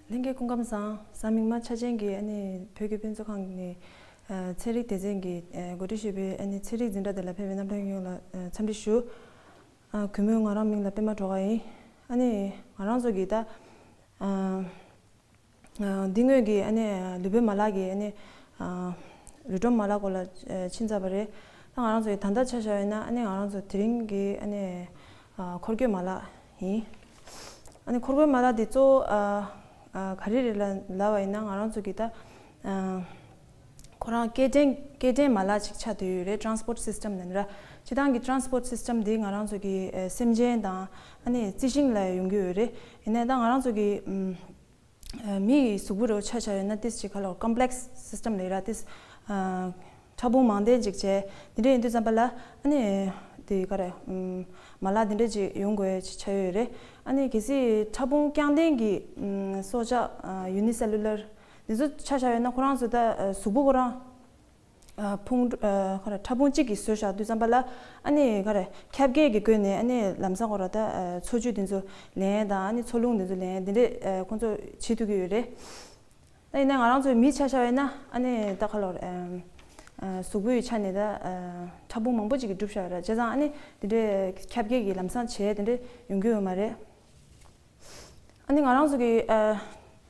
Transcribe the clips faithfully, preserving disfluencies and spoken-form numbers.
ལྷན་རྒྱས་སྐུ་ཁམས་བཟང་། གཟའ་མིག་དམར་འཆར་ཅན་གྱི་ཨ་ནི་བོད་ཀྱི་དཔེ་མཛོད་ཁང་ནས་ཨ་ཚན་རིག་སྡེ་ཚན་གྱིས་ཨ་གོ་སྒྲིག་ཞུས་པའི་ཨ་ནི་ཚན་རིག་འཛིན་གྲྭ་དེ་ལ་ཕེབས་པའི་རྣམ་གྲངས་ཡོངས་ལ་ཨ་འཚམས་འདྲི་ཞུ། ཨ་གུས་མོས་ང་རང་མིང་ལ་པད་མ་སྒྲོལ་དཀར་ཡིན། ཨ་ནི་ང་རང་ཚོ་གི་ད་ཨ་ཨ་འདི་སྔོན་གྱི་ཨ་ནི་ལུས་པོའི་མ་ལག་གི་ཨ་ནི་ཨ་རུས་སྒྲོམ་མ་ལག་སྐོར་ལ་ཨ་ཕྱིན་ཚར་བ་རེད། ད་ང་རང་ཚོ་གི་ད་ལྟ་ཆ་བཞག་ཡོད་ན་ཨ་ནི་ང་རང་ཚོ་དེ་རིང་གི་ཨ་ནི་ཨ་འཁོར་སྐྱོད་མ་ལག་ཡིན། ཨ་ནི་འཁོར་སྐྱོད་མ་ལག་འདི་གཙོ་བོ་ཨ་ཨ་ག་རེ་རེད་ལབ་པ་ཡིན་ན་ང་རང་ཚོ་གི་ད་ཨ་ཁོ་རང་སྐྱེལ་འདྲེན་སྐྱེལ་འདྲེན་མ་ལག་ཅིག་ཆགས་བསྡད་ཡོད་རེད། ཊ་རན་སི་པོར་ཊི་སི་སི་ཊམ་ལབ་ནི་ར། སྤྱིར་བཏང་གི་ཊ་རན་སི་པོར་ཊི་སི་སི་ཊམ་འདི་ང་རང་ཚོ་གི་ཨ་སེམས་ཅན་དང་ཨ་ནི་རྩི་ཤིང་ལ་ཡོང་གི་ཡོད་རེད། ཡིན་ནའི་ད་ང་རང་ཚོ་གི་ཨམ་ཨ་མི་ཡི་གཟུགས་པོ་རེ་བ་ཆ་བཞག་ཡོད་ན་ཏིས་ཅིག་ག་ལ་ཀོམ་པི་ལེག་སི་སི་ཊམ་ལབ་ར། ཏིས་ཨ་ཕྲ་ཕུང་མང་ལྡན་ཅིག་བྱས། འདི་འདྲ་ཡིན་དུས་ཙམ་པ་ལ་ཨ་ནི་དེ་ག་རེ་ཨམ་མ་ལག་འདི་འདྲ་ཅིག་ཡོང་དགོས་ཅིག་ཆགས་ཡོད་རེད། ཨ་ནི་གལ་སྲིད་ཕྲ་ཕུང་རྐྱང་ལྡན་གྱི་ཨམ་སྲོག་ཆགས་ཨ་ཡུ་ནི་སེ་ལུ་ལར་འདི་ཚོ་ཆ་བཞག་ཡོད་ན་ཁོ་རང་ཚོ་ད་ཨ་གཟུགས་པོ་ཁོ་རང་ཨ་ཕུང་ཨ་ག་རེ་ཕྲ་ཕུང་གཅིག་གིས་བཟོས་བཞག་དུས་ཙམ་པ་ལ་ཨ་ནི་ག་རེ་ཁྱབ་གདལ་གྱི་སྒོ་ནས་ཨ་ནི་ལམ་སང་ཁོ་ར་ད་ཨ་འཚོ་བཅུད་འདི་ཚོ་ལེན་དང་ཨ་ནི་འཚོ་རླུང་འདི་ཚོ་ལེན་འདི་འདྲས་ཨ་ཁོ་ཚོ་བྱེད་ཐུབ་ཀྱི་ཡོད་རེད། ད་ཡིན་ན་ང་རང་ཚོའི་མི་ཆ་བཞག་ཡོད་ན་ཨ་ནི་ད་ག་ལོར་ཨམ་ཨ་གཟུགས་པོའི་ཆ་ནས་ད་ཨ་ཕྲ་ཕུང་མང་པོ་ཅིག་གིས་གྲུབ་བཞག་ཡོད་རེད། བྱས་ཙང་ཨ་ནི་འདི་འདྲས་ཁྱབ་གདལ་གྱི་ལམ་སང་བྱས་འདི་འདྲས་ཡོང་གི་ཡོད་མ་རེད། ཨ་ནི་ང་རང་ཚོ་གི་ཨ་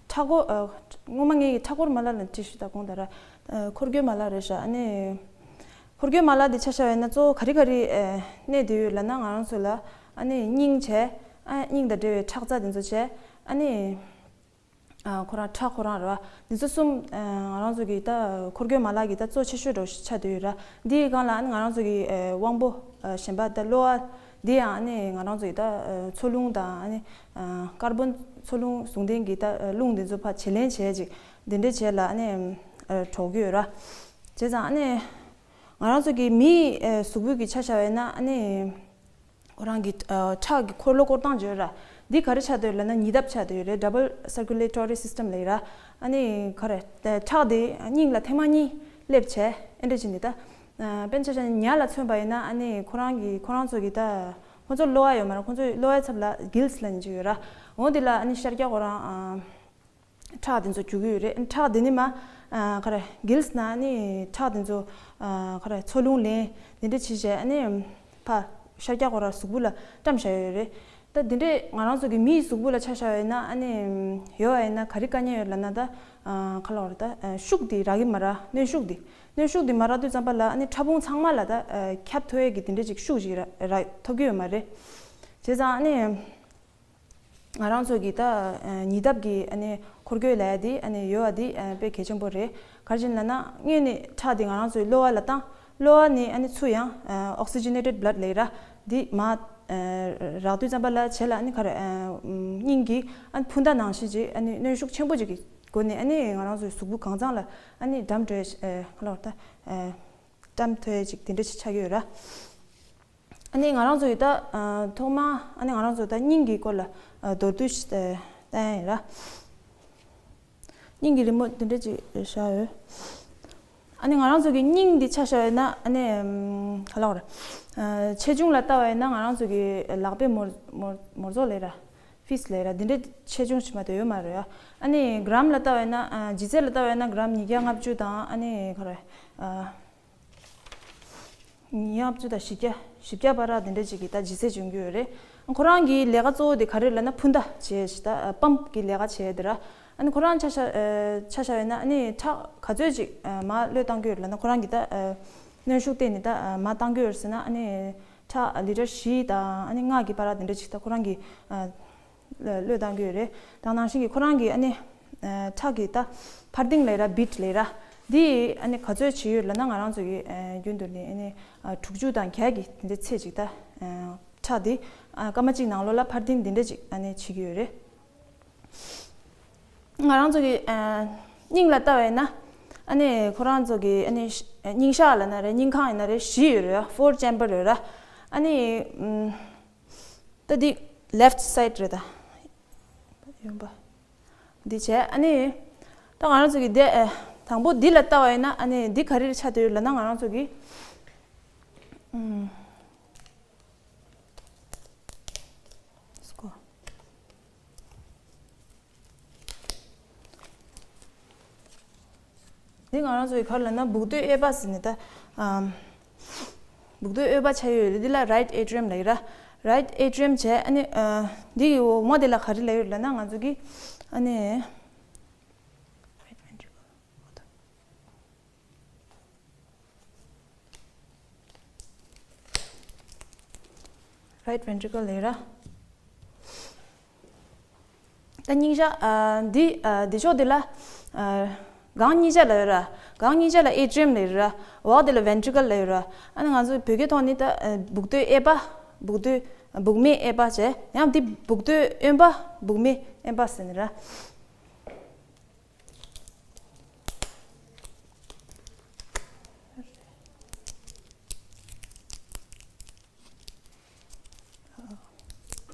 མཐའ་འཁོར་ཨ་སྔོན་མ་ངས་མཐའ་འཁོར་མ་ལག་ལ་དྲིས་ཞུ་ད་གོང་ད་ར་ཨ་འཁོར་སྐྱོད་མ་ལག་རེད་ཤག་ཨ་ནི་འཁོར་སྐྱོད་མ་ལག་འདི་ཆ་བཞག་ཡོད་ན་གཙོ་བོ་ག་རེ་ག་རེ་ཨ་གནས་བསྡད་ཡོད་ལབ་ན་ང་རང་ཚོ་ལ་ཨ་ནི་སྙིང་བྱས། ཨ་སྙིང་དང་འབྲེལ་བའི་ཁྲག་རྩ་འདི་ཚོ་བྱས། ཨ་ནི་ཨ་ཁོ་རང་ཁྲག་ཁོ་རང་རེད་བ། འདི་ཚོ་གསུམ་ཨ་ང་རང་ཚོ་གི་ད་འཁོར་སྐྱོད་མ་ལག་གི་ད་གཙོ་ཆེ་ཤོས་འདྲ་བོ་ཞིག་ཆགས་བསྡད་ཡོད་ར། འདིའི་སྒང་ལ་ཨ་ནི་ང་རང་ཚོ་གི་ཨ་དབང་པོ་ཨ་གཞན་པ་ད་གློ་བ་འདི་ཡང་ཨ་ནི་ང་རང་ཚོ་གི་ད་ཨ་འཚོ་རླུང་དང་ཨ་ནི་ཨ་ཀར་བོན་འཚོ་རླུང་ཟུང་ལྡན་གྱི་ད་ཨ་རླུང་འདི་ཚོ་ཕར་བྱེད་ལེན་བྱས་ཅིག་འདི་འདྲ་བྱས་ལ་ཨ་ནི་ཨ་གྲོགས་ཀྱི་ཡོད་ར། བྱས་ཙང་ཨ་ནི་ང་རང་ཚོ་གི་མིའི་ཨ་གཟུགས་པོ་གི་ཆ་བཞག་པ་ཡིན་ན་ཨ་ནི། ཁོ་རང་གི་ཨ་ཁྲག་གི་འཁོར་ལོ་བསྐོར་སྟངས་བརྗོད་ར། འདི་ག་རེ་ཆགས་བསྡད་ཡོད་ལབ་ན་ཉིས་ལྡབ་ཆགས་བསྡད་ཡོད་རེད། ཌབ་བལ་སར་ཀུ་ལེ་ཊོ་རི་སི་སི་ཊམ་ལབ་ཡོད་ར། ཨ་ནི་ག་རེ་ད་ཁྲག་དེ་སྙིང་ལ་ཐེངས་མ་གཉིས་སླེབས་བྱས་ཨེ་འདྲ་བྱས་ནས་ད་ཨ་དཔེར་ན་ཆ་བཞག་ན་ཉ་ལ་མཚོན་པ་ཡིན་ན་ཨ་ནི་ཁོ་རང་གི་ཁོ་རང་ཚོ་གི་ད་ཁོ་ཚོ་གློ་བ་ཡོད་མ་རེད། ཁོ་ཚོ་གློ་བའི་ཚབ་ལ་གིལ་སི་ལབ་ནས་ཅིག་ཡོད་ར། འོ་འདི་ལ་ཨ་ནི་ཤར་རྒྱག་ཁོ་རང་ཨ། ཁྲག་དེ་ཚོ་རྒྱུག་གི་ཡོད་རེད། ཁྲག་དེ་ནི་མ་ཨ་ག་རེ་གིལ་སི་ནང་ནི་ཁྲག་དེ་ཚོ་ཨ་ག་རེ་འཚོ་རླུང་ལེན་དེ་འདྲ་བྱས་བྱས་ཨ་ནི་ཕར་ཤར་རྒྱག་ཁོ་རང་གཟུགས་པོ་ལ་བཀྲམ་བཞག་ཡོད་རེད། ད་དེ་འདྲས་ང་རང་ཚོ་གི་མིའི་གཟུགས་པོ་ལ་ཆ་བཞག་ཡོད་ན་ཨ་ནི་ཡོད་ཡིན་ན་ག་རེ་དཀའ་ངལ་ཡོད་ལབ་ན་ད་ཨ་ག་ལབ་རེད་ད་ཨ་ཤུགས་དེ་རག་གི་མ་རེད། གནོན་ཤུགས་དེ་གནོན་ཤུགས་དེ་མ་རག་དུས་ཙམ་པ་ལ་ཨ་ནི་ཕྲ་ཕུང་ཚང་མ་ལ་ད་ཨ་ཁྱབ་ཐུབ་ཡས་ཀྱི་དེ་འདྲས་ཅིག་ཤུགས་ཅིག་རག་རག་ཐོབ་ཀྱི་ཡོད་མ་རེད། བྱས་ཙང་ཨ་ནི། ང་རང་ཚོ་གི་ད་ཨ་ཉིས་ལྡབ་ཀྱི་ཨ་ནི་འཁོར་སྐྱོད་ལབ་ཡ་དེ་ཨ་ནི་ཡོད་པ་དེ་ཨ་དཔེ་གལ་ཆེན་པོ་རེད། ག་རེ་བྱས་ནས་ལབ་ན་སྔོན་ནས་ཁྲག་དེ་ང་རང་ཚོའི་གློ་བ་ལ་བཏང་། གློ་བ་ནས་ཨ་ནི་ཚུར་ཡང་ཨ་ཨོག་སི་ཇི་ནེ་ཊེཌ་བྷ་ལཌ་ལབ་ཡ་ར་དེ་མར་ཨ་རག་དུས་ཙམ་པ་ལ་བྱེད་ལ་ཨ་ནི་ག་རེ་ཨ་སྙིང་གི་ཨ་ནི་འཕུར་མདའ་ནང་བཞིན་ཅིག་ཨ་ནི་གནོན་ཤུགས་ཆེན་པོ་ཅིག་གི་སྒོ་ནས་ཨ་ནི་ང་རང་ཚོའི་གཟུགས་པོ་གང་ཚང་ལ་ཨ་ནི་འགྲམ་འགྲོ་ཡ་ཨ་ག་ལབ་རེད་ད་ཨ་བཀྲམ་ཐུབ་ཡ་ཅིག་དེ་འདྲ་ཞིག་ཆགས་ཀྱི་ཡོད་ར། ཨ་ནི་ང་རང་ཚོ་ཡི་ད་ཨ་ཐོག་མ་ཨ་ནི་ང་རང་ཚོ་ད་སྙིང་གི་སྐོར་ལ་ཨ་མདོར་བསྡུས་ཤིག་ཨ་བསྟན་ཡིན་ར། སྙིང་གི་རི་མོ་འདི་འདྲ་ཅིག་བཞག་ཡོད། ཨ་ནི་ང་རང་ཚོ་གི་སྙིང་འདི་ཆ་བཞག་ཡོད་ན་ཨ་ནི་ཨམ་ག་ལབ་དགོས་རེད། ཨ་ཆེ་ཆུང་ལ་ལྟ་བ་ཡིན་ན་ང་རང་ཚོ་གི་ལག་པའི་མོར་མོར་མོར་ཚོགས་ལབ་ར། ཕིས་ལབ་ར་འདི་འདྲ་ཆེ་ཆུང་ཞིག་མ་གཏོགས་ཡོད་མ་རེད་ཡ། ཨ་ནི་གྲམ་ལ་ལྟ་བ་ཡིན་ན་ཨ་ལྗིད་ཚད་ལ་ལྟ་བ་ཡིན་ན་གྲམ་ཉིས་བརྒྱ་ལྔ་བཅུ་དང་ཨ་ནི་ག་རེ་ཨ། ཉི་ཤུ་དང་བཞི་བརྒྱ་བཞི་བརྒྱ་བར་དེ་འདྲ་ཅིག་གི་ད་ལྗིད་ཚད་འབྱུང་གི་ཡོད་རེད། ཁོ་རང་གི་ལས་ཀ་གཙོ་བོ་དེ་ག་རེ་ལབ་ན་འཕུར་མདའ་བྱས་ཤིག་ད་པམ་གི་ལས་ཀ་བྱས་དེ་ར། ཨ་ནི་ཁོ་རང་ཆ་བཞག་ཆ་བཞག་ཡོད་ན་ཨ་ནི་ཁྲག་ག་ཚོད་ཅིག་མར་གློད་བཏང་གི་ཡོད་ལབ་ན་ཁོ་རང་གི་ད་གནོན་ཤུགས་བརྟེན་ནས་ད་མར་བཏང་གི་ཡོད་ཟེར་ན་ཨ་ནི་ཁྲག་ལི་ཊར་བཞི་དང་ཨ་ནི་ལྔ་གི་བར་དེ་འདྲ་ཅིག་ད་ཁོ་རང་གི་གློད་བཏང་གི་ཡོད་རེད། ད་ནང་བཞིན་གྱི་ཁོ་རང་གི་ཨ་ནི་ཁྲག་གི་ད་འཕར་ལྡིང་ལབ་ར་བིཊ་ལབ་ར་འདི་ཨ་ནི་ག་ཚོད་བྱེད་ཡོད་ལབ་ན་ང་རང་ཚོ་གི་རྒྱུན་དུ་ནི་ཨ་ནི་དྲུག་ཅུ་དང་བརྒྱད་ཀྱི་དེ་འདྲའི་ཚད་ཅིག་ད་ཁྲག་འདི་སྐར་མ་གཅིག་ནང་ལོགས་ལ་འཕར་ལྡིང་འདི་འདྲ་ཅིག་ཨ་ནི་བྱེད་ཀྱི་ཡོད་རེད། ང་རང་ཚོ་གི་སྙིང་ལ་ལྟ་བ་ཡིན་ན་ཨ་ནི་ཁོ་རང་ཚོ་གི་ཨ་ནི་སྙིང་ཤག་ལབ་ན་རེད། སྙིང་ཁང་ཡིན་ན་རེད། བཞི་ཡོད་རེད། ཕོར་ཅེམ་བར་ཡོད་ར། ཨ་ནི་ད་འདི་ལེཕ་སའིཌ་རེད་ད། ཡོང་པ། འདི་བྱས་ཨ་ནི། ད་ང་རང་ཚོ་གི་འདི་ཨ་དང་པོ་འདི་ལ་ལྟ་བ་ཡིན་ན་ཨ་ནི་འདི་ག་རེ་ཆགས་བསྡད་ཡོད་ལབ་ན་ང་རང་ཚོ་གི་ཨུམ། སྐོ། འདི་ང་རང་ཚོའི་ག་རེ་ལབ་ན་སྦུག་སྟོད་གཡས་པ་ཟེར་ནས་ད། ཨམ། སྦུག་སྟོད་གཡས་པ་ཆགས་ཡོད་རེད། འདི་ལ་right atrium ལབ་ཀྱི་ར། Right atrium བྱས་ཨ་ནི་ཨ། འདི་ཡི་འོག་མ་འདི་ལ་ག་རེ་ལབ་ཡོད་ལབ་ན་ང་ཚོ་གི་ཨ་ནི། Right ventricle. Right ventricle ལབ་ར། ད་སྙིང་ཤ་ཨ། འདི་ཨ། འདི་ཕྱོགས་འདི་ལ་ཨ། སྒང་གཉིས་ཆ་ལབ་ཡོད་ར། སྒང་གཉིས་ཆ་ལ་atrium ལབ་ཡོད་ར། འོག་འདི་ལ་ventricle ལབ་ཡོད་ར། ཨ་ནི་ང་ཚོ་བོད་སྐད་ཐོག་ནི་ད་ཨ། སྦུག་སྟོད་གཡས་པ། སྦུག་སྟོད། སྦུག་སྨད་གཡས་པ་བྱས། ཡང་འདི་སྦུག་སྟོད་གཡོན་པ། སྦུག་སྨད་གཡོན་པ་ཟེར་ནི་ར།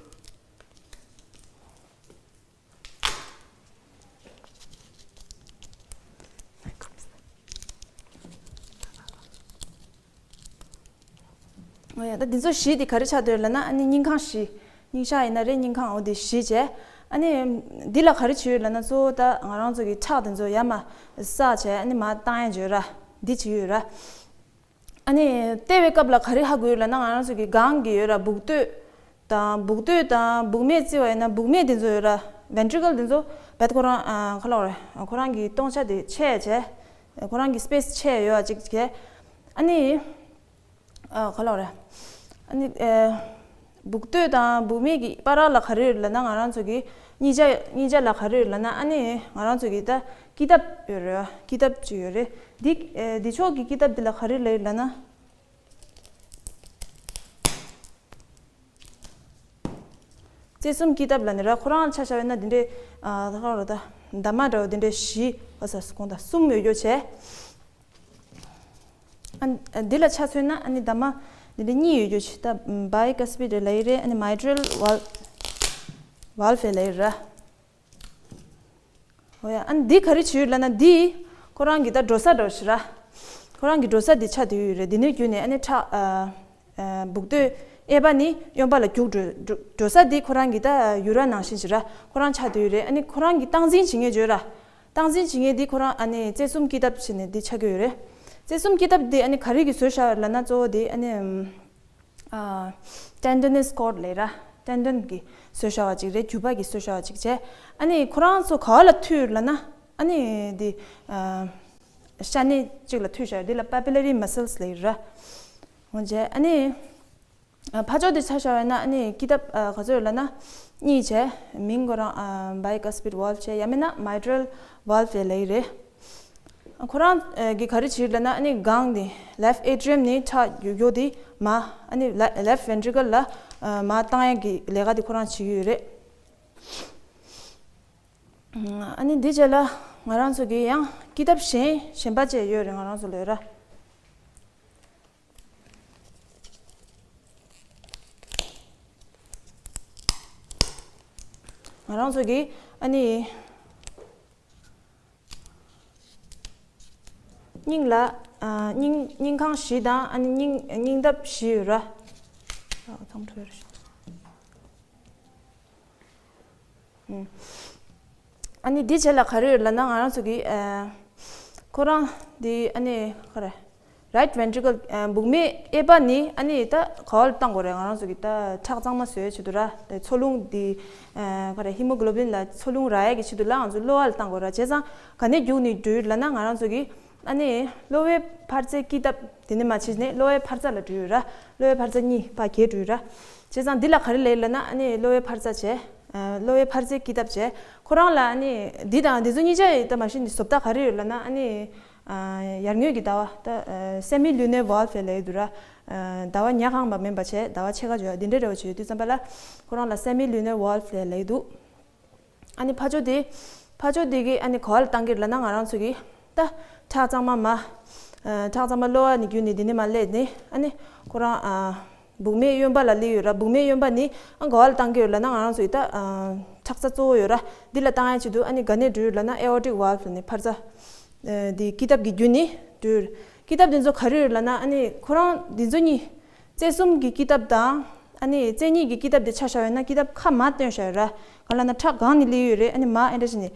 ཨོ་ཡ། ད་འདི་ཚོ་བཞི་དེ་ག་རེ་ཆགས་འདུག་ལབ་ན་ཨ་ནི་སྙིང་ཁང་བཞི། སྙིང་ཤ་ཡིན་ན་རེད། སྙིང་ཁང་འོ་དེ་བཞི་བྱས། ཨ་ནི་འདི་ལ་ག་རེ་བྱེད་ཡོད་ལབ་ན་གཙོ་བོ་ད་ང་རང་ཚོ་གི་ཁྲག་དེ་ཚོ་ཡར་མར་བསགས་བྱས་ཨ་ནི་མར་བཏང་ཡ་བྱེད་ཡོད་ར། འདི་བྱེད་ཡོད་ར། ཨ་ནི་ལྟེ་བའི་སྐབས་ལ་ག་རེ་ཧ་གོ་ཡོད་ལབ་ན་ང་རང་ཚོ་གི་སྒང་གི་ཡོད་ར། སྦུག་སྟོད་དང་སྦུག་སྟོད་དང་སྦུག་སྨད་བརྩི་བ་ཡིན་ན་སྦུག་སྨད་དེ་ཚོ་ཡོད་ར། Ventricle དེ་ཚོ་བད་ཁོ་རང་ཨ། ག་ལབ་དགོས་རེད། ཁོ་རང་གི་སྟོང་ཆ་དེ་ཆད་བྱས། ཁོ་རང་གི་space ཆད་ཡོད་པ་ཅིག་བྱས། ཨ་ནི། ཨ། ག་ལབ་དགོས་རེད། ཨ་ནི་ཨ། སྦུག་སྟོད་དང་སྦུག་སྨད་ཀྱི་བར་ལ་ག་རེ་ཡོད་ལབ་ན་ང་རང་ཚོ་གི་གཉིས་ཆ་གཉིས་ཆ་ལ་ག་རེ་ཡོད་ལབ་ན་ཨ་ནི་ང་རང་ཚོ་གི་ད་ཀི་ཏབ་ཡོད་རེད། ཀི་ཏབ་ཅིག་ཡོད་རེད། འདི་ཨ། འདི་ཕྱོགས་ཀྱི་ཀི་ཏབ་འདི་ལ་ག་རེ་ལབ་ཡོད་ལབ་ན། རྩེ་གསུམ་ཀི་ཏབ་ལབ་ནི་ར། ཁོ་རང་ཆ་བཞག་ཡོད་ན་འདི་འདྲའི་ཨ། ད་ག་རེ་ད་འདབ་མ་འདྲ་བོ་འདི་འདྲའི་བཞི། ཨ། ས་སུ་གོང་ད་གསུམ་ཡོད་རྒྱུ་བྱས། ཨ། འདི་ལ་ཆ་མཚོན་ན་ཨ་ནི་འདབ་མ་འདི་འདྲ་གཉིས་ཡོད་རྒྱུ་བྱས། ད་bicuspid ལབ་ཡི་རེད། ཨ་ནི་mitral valve valve ལབ་ཡི་ར། འོ་ཡ། ཨ་ནི་འདི་ག་རེ་བྱེད་ཡོད་ལབ་ན་འདི་ཁོ་རང་གི་ད་འགྲོ་ས་འདྲ་བོ་ཞིག་ར། ཁོ་རང་གི་འགྲོ་ས་འདི་ཆགས་བསྡད་ཡོད་རེད། འདི་ནས་བརྒྱུད་ནས་ཨ་ནི་ཁྲག་ཨ། ཨ། སྦུག་སྟོད་གཡས་པ་ནས་གཡོན་པ་ལ་རྒྱུག་འགྲོ་འགྲོ་འགྲོ་ས་འདི་ཁོ་རང་གི་ད་ཡུ་ར་ནང་བཞིན་ཞིག་ར། ཁོ་རང་ཆགས་བསྡད་ཡོད་རེད། ཨ་ནི་ཁོ་རང་གི་སྟངས་འཛིན་བྱེད་མཁན་བརྗོད་ར། སྟངས་འཛིན་བྱེད་མཁན་འདི་ཁོ་རང་ཨ་ནི་རྩེ་གསུམ་ཀི་ཏབ་བྱས་ནས་འདི་ཆགས་ཀྱི་ཡོད་རེད། རྩེ་གསུམ་ཀི་ཏབ་འདི་ཨ་ནི་ག་རེ་གིས་བཟོས་བཞག་ཡོད་ལབ་ན་གཙོ་བོ་འདི་ཨ་ནི། ཨ། tendinous cord ལབ་ར། tendon གིས་བཟོས་བཞག་པ་ཅིག་རེད། རྒྱུས་པ་གིས་བཟོས་བཞག་པ་ཅིག་བྱས། ཨ་ནི་ཁོ་རང་ཚོ་ག་བ་ལ་མཐུད་ཡོད་ལབ་ན་ཨ་ནི་འདི་ཨ། ཤ་གནད་ཅིག་ལ་མཐུད་བཞག་ཡོད། འདི་ལ་papillary muscles ལབ་ཡོད་ར། འོ་བྱས་ཨ་ནི། ཨ། ཕར་ཕྱོགས་འདི་ཆ་བཞག་ཡོད་ན་ཨ་ནི་ཀི་ཏབ་ཨ། ག་ཚོད་ཡོད་ལབ་ན་གཉིས་བྱས། མིང་ཁོ་རང་ཨ། bicuspid valve བྱས། ཡང་མིན་ན་mitral valve ལབ་ཡི་རེད། ཁོ་རང་གིས་ག་རེ་བྱེད་ལབ་ན་ཨ་ནི་སྒང་དེ་left atrium ནས་ཁྲག་རྒྱུག་རྒྱུག་དེ་མར་ཨ་ནི་left ventricle ལ་མར་བཏང་ཡག་གི་ལས་ཀ་དེ་ཁོ་རང་བྱེད་ཀྱི་ཡོད་རེད། ཨ་ནི་འདི་རྗེས་ལ་ང་རང་ཚོ་གི་ཡང་ཀི་ཏབ་གཞན་གཞན་པ་བཅས་ཡོད་རེད། ང་རང་ཚོ་ལོས་ར། ང་རང་ཚོ་གི་ཨ་ནི། སྙིང་ལ་ཨ། སྙིང་སྙིང་ཁང་བཞི་དང་ཨ་ནི་སྙིང་སྙིང་ལྟབ་བཞི་ཡོད་ར། ཨ། ཚང་མ་འཕྲོ་ཡོད་རེད། ཨ་ནི་འདི་རྗེས་ལ་ག་རེ་ཡོད་ལབ་ན་ང་རང་ཚོ་གི་ཨ། ཁོ་རང་འདི་ཨ་ནི་ག་རེ། right ventricle ཨ། སྦུག་མའི་གཡས་པ་ནི་ཨ་ནི་ད་ག་བ་ལ་བཏང་དགོས་རེད། ང་རང་ཚོ་གི་ད་ཁྲག་གཙང་མ་བཟོ་ཡའི་ཆེད་དུ་ར། འཚོ་རླུང་འདི་ཨ། ག་རེ། ཧི་མོ་གྷོ་ལོ་བིན་ལ་འཚོ་རླུང་རག་ཡས་ཀྱི་ཆེད་དུ་ལ་ང་ཚོ་གློ་བ་ལ་བཏང་དགོས་ར། བྱས་ཙང་ག་ནས་རྒྱུག་ནས་འགྲོ་ཡོད་ལབ་ན་ང་རང་ཚོ་གི་ཨ་ནི་གློ་བའི་འཕར་རྩའི་ཀི་ཏབ་དེ་ནས་མར་ཕྱིན་ནས་གློ་བའི་འཕར་རྩ་ལ་འགྲོ་ཡོད་ར། གློ་བའི་འཕར་རྩ་གཉིས་ཕར་གྱེས་འགྲོ་ཡོད་ར། བྱས་ཙང་འདི་ལ་ག་རེ་ལབ་ལབ་ན་ཨ་ནི་གློ་བའི་འཕར་རྩ་བྱས། ཨ། གློ་བའི་འཕར་རྩའི་ཀི་ཏབ་བྱས། ཁོ་རང་ལ་ཨ་ནི་འདི་དང་འདི་ཚོ་གཉིས་ཆ་ཡི་ད་མ་གཞི་ནས་བཟོ་ལྟ་ག་རེ་ཡོད་ལབ་ན་ཨ་ནི། ཨ། ཡར་ངོས་ཀྱི་ཟླ་བ་ད་ཨ། semilunar valve ལབ་ཡོད་འདུག་ར། ཨ། ཟླ་བ་ཉ་གང་བ་མིན་པ་བྱས། ཟླ་བ་ཕྱེད་ཀ་བྱས་འདི་འདྲ་འདྲ་བོ་བྱས་ཡོད་དུས་ཙམ་པ་ལ་ཁོ་རང་ལ་semilunar valve ལབ་ཡོད་འདུག་ཨ་ནི་ཕར་ཕྱོགས་དེ། ཕར་ཕྱོགས་དེ་གི་ཨ་ནི་ག་བ་ལ་བཏང་གི་ལབ་ན་ང་རང་ཚོ་གི་ད་ཁྲག་གཙང་མ་མར། ཨ། ཁྲག་གཙང་མ་གློ་བ་ནས་བརྒྱུད་ནས་འདི་ནས་མར་སླེབས་ནས་ཨ་ནི་ཁོ་རང་ཨ། སྦུག་མའི་གཡོན་པ་ལ་སླེབས་ཡོད་ར། སྦུག་མའི་གཡོན་པ་ནི་ཨ་ག་བ་ལ་བཏང་གི་ཡོད་ལབ་ན་ང་རང་ཚོ་གི་ད་ཨ། ཁྲག་རྩ་གཙོ་བོ་ཡོད་ར། འདི་ལ་བཏང་ཡ་ཆེད་དུ་ཨ་ནི་ག་ནས་འགྲོ་ཡོད་ལབ་ན་aortic valve ལབ་ནས་འཕར་རྩ། ཨ། འདི་ཀི་ཏབ་ཀྱི་བརྒྱུད་ནས་འགྲོ་ཡོད། ཀི་ཏབ་འདི་ཚོ་ག་རེ་ཡོད་ལབ་ན་ཨ་ནི་ཁོ་རང་འདི་ཚོ་གཉིས། རྩེ་གསུམ་གྱི་ཀི་ཏབ་དང་། ཨ་ནི་རྩེ་གཉིས་ཀྱི་ཀི་ཏབ་དེ་ཆ་བཞག་ཡོད་ན་ཀི་ཏབ་ཁ་མར་བཏོན་བཞག་ཡོད་ར། ག་ལབ་ན་ཁྲག་སྒང་ནས་སླེབས་ཡོད་རེད། ཨ་ནི་མར་ཨེ་འདྲ་བྱས་ནས་ཨ།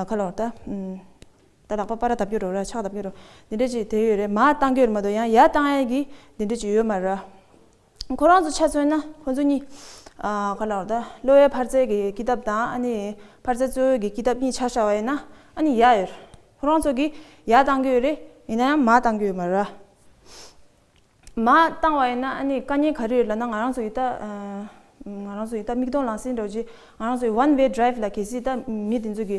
ག་ལབ་དགོས་རེད་ད། ཨུམ། ད་ལག་པ་པར་བརྡབ་རྒྱུ་རོ་ར་ཕྱག་བརྡབ་རྒྱུ་རོ་འདི་འདྲ་ཅིག་དེ་ཡོད་རེད། མར་བཏང་རྒྱུ་རེད་མ་གཏོགས་ཡང་ཡར་བཏང་ཡ་གི་འདི་འདྲ་ཅིག་ཡོད་མ་རེད། ཁོ་རང་ཚོ་ཆ་མཚོན་ན་ཁོ་ཚོ་གཉིས་ཨ་ག་ལ་བར་ད་གློ་བའི་འཕར་རྩའི་གི་ཀི་ཏབ་དང་ཨ་ནི་འཕར་རྩ་གཙོ་བོའི་གི་ཀི་ཏབ་གཉིས་ཆ་བཞག་པ་ཡིན་ན་ཨ་ནི་ཡར་ཡོད་རེད། ཁོ་རང་ཚོ་གི་ཡར་བཏང་རྒྱུ་ཡོད་རེད། ཡིན་ན་ཡང་མར་བཏང་རྒྱུ་ཡོད་མ་རེད། མར་བཏང་བ་ཡིན་ན་ཨ་ནི་དཀའ་ངལ་ག་རེ་ཡོད་ལབ་ན་ང་རང་ཚོ་ཡི་ད་ང་རང་ཚོ་ཡི་ད་མིག་མཐོང་ལག་ཟིན་འདྲ་བོ་ཅིག་ང་རང་ཚོ་ཡི་one way drive ལ་གལ་སྲིད་ད་མི་དེ་ཚོ་གི་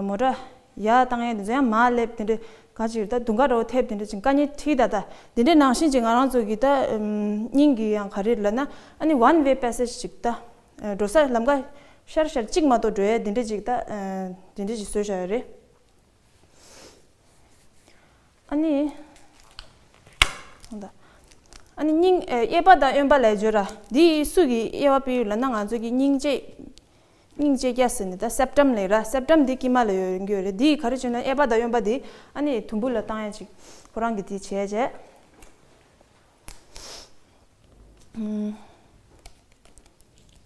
མོ་ཊ་ཡར་བཏང་ཡ་དེ་ཚོ་ཡང་མར་སླེབས་དེ་འདྲ་ག་ཅིག་ད་དུང་ག་འདྲ་བོ་ཐེབས་དེ་འདྲ་ཅིག་དཀའ་ངལ་འཕྲད་ད། ད་དེ་འདྲ་ནང་བཞིན་ཅིག་ང་རང་ཚོ་གི་ད་སྙིང་གི་ཡང་ག་རེ་ལབ་ན་ཨ་ནི་one way passage ཅིག་ད་འགྲོ་ས་ལམ་ཁ་ཤར་ཤར་གཅིག་མ་གཏོགས་འགྲོ་ཡ་དེ་འདྲ་ཅིག་ད་དེ་འདྲ་ཅིག་བཟོས་བཞག་ཡོད་རེད། ཨ་ནི། ད། ཨ་ནི་སྙིང་ཨེ་གཡས་པ་དང་གཡོན་པ་ལ་བརྗོད་ར། འདི་སུ་གི་དབྱེ་བ་སྤེལ་ཡོད་ལབ་ན་ང་ཚོ་གི་སྙིང་རྗེ། སྙིང་རྗེ་སྐྱ་ཟེར་ནས་ད་སེབ་ཊམ་ལབ་ར། སེབ་ཊམ་འདི་དཀྱིལ་མ་ལ་ཡོད་ཡོད་རེད། འདི་ག་རེ་བྱས་ན་གཡས་པ་དང་གཡོན་པ་འདི་ཨ་ནི་དུམ་བུ་ལ་བཏང་ཡ་ཅིག་ཁོ་རང་གི་དེ་བྱས་བྱས།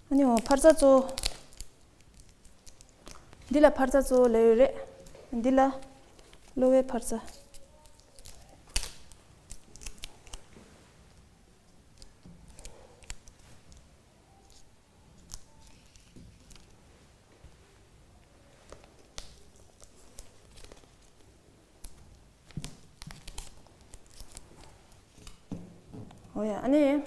ཨ་ནི་འོ་འཕར་རྩ་གཙོ་བོ། འདི་ལ་འཕར་རྩ་གཙོ་བོ་ལབ་ཡོད་རེད། འདི་ལ་གློ་བའི་འཕར་རྩ། འོ་ཡ་ཨ་ནི།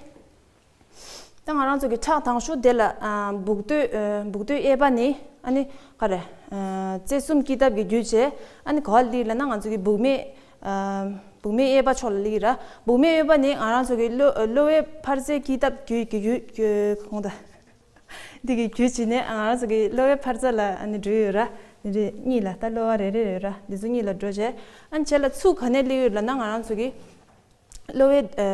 ད་ང་རང་ཚོ་གི་ཁྲག་དང་ཤུགས་དེ་ལ་ཨ་སྦུག་སྟོད་ཨ་སྦུག་སྟོད་གཡས་པ་ནི་ཨ་ནི་ག་རེ་ཨ་རྩེ་གསུམ་དཀྱིལ་ལྟབ་ཀྱི་རྒྱུད་བྱས། ཨ་ནི་ག་བ་ལ་སླེབས་ལབ་ན་ང་ཚོ་གི་སྦུག་མེད་ཨ་སྦུག་མེད་གཡས་པ་ཕྱོགས་ལ་སླེབས་ཀྱི་ར། སྦུག་མེད་གཡོན་པ་ནི་ང་རང་ཚོ་གི་གློ་གློ་བའི་འཕར་རྩའི་དཀྱིལ་ལྟབ་རྒྱུད་ཀྱི་རྒྱུད་ཀྱི་གོང་དང་། འདི་གི་རྒྱུད་བྱས་ནས་ང་རང་ཚོ་གི་གློ་བའི་འཕར་རྩ་ལ་ཨ་ནི་འགྲོ་ཡོད་ར། འདི་འདྲ་གཉིས་ལ་ད་གློ་བ་རེ་རེ་ཡོད་ར། འདི་ཚོ་གཉིས་ལ་འགྲོ་བྱས། ཨ་ནི་བྱས་ལ་ཚུར་ག་ནས་སླེབས་ཡོད་ལབ་ན་ང་རང་ཚོ་གི་གློ་བའི་ཨ་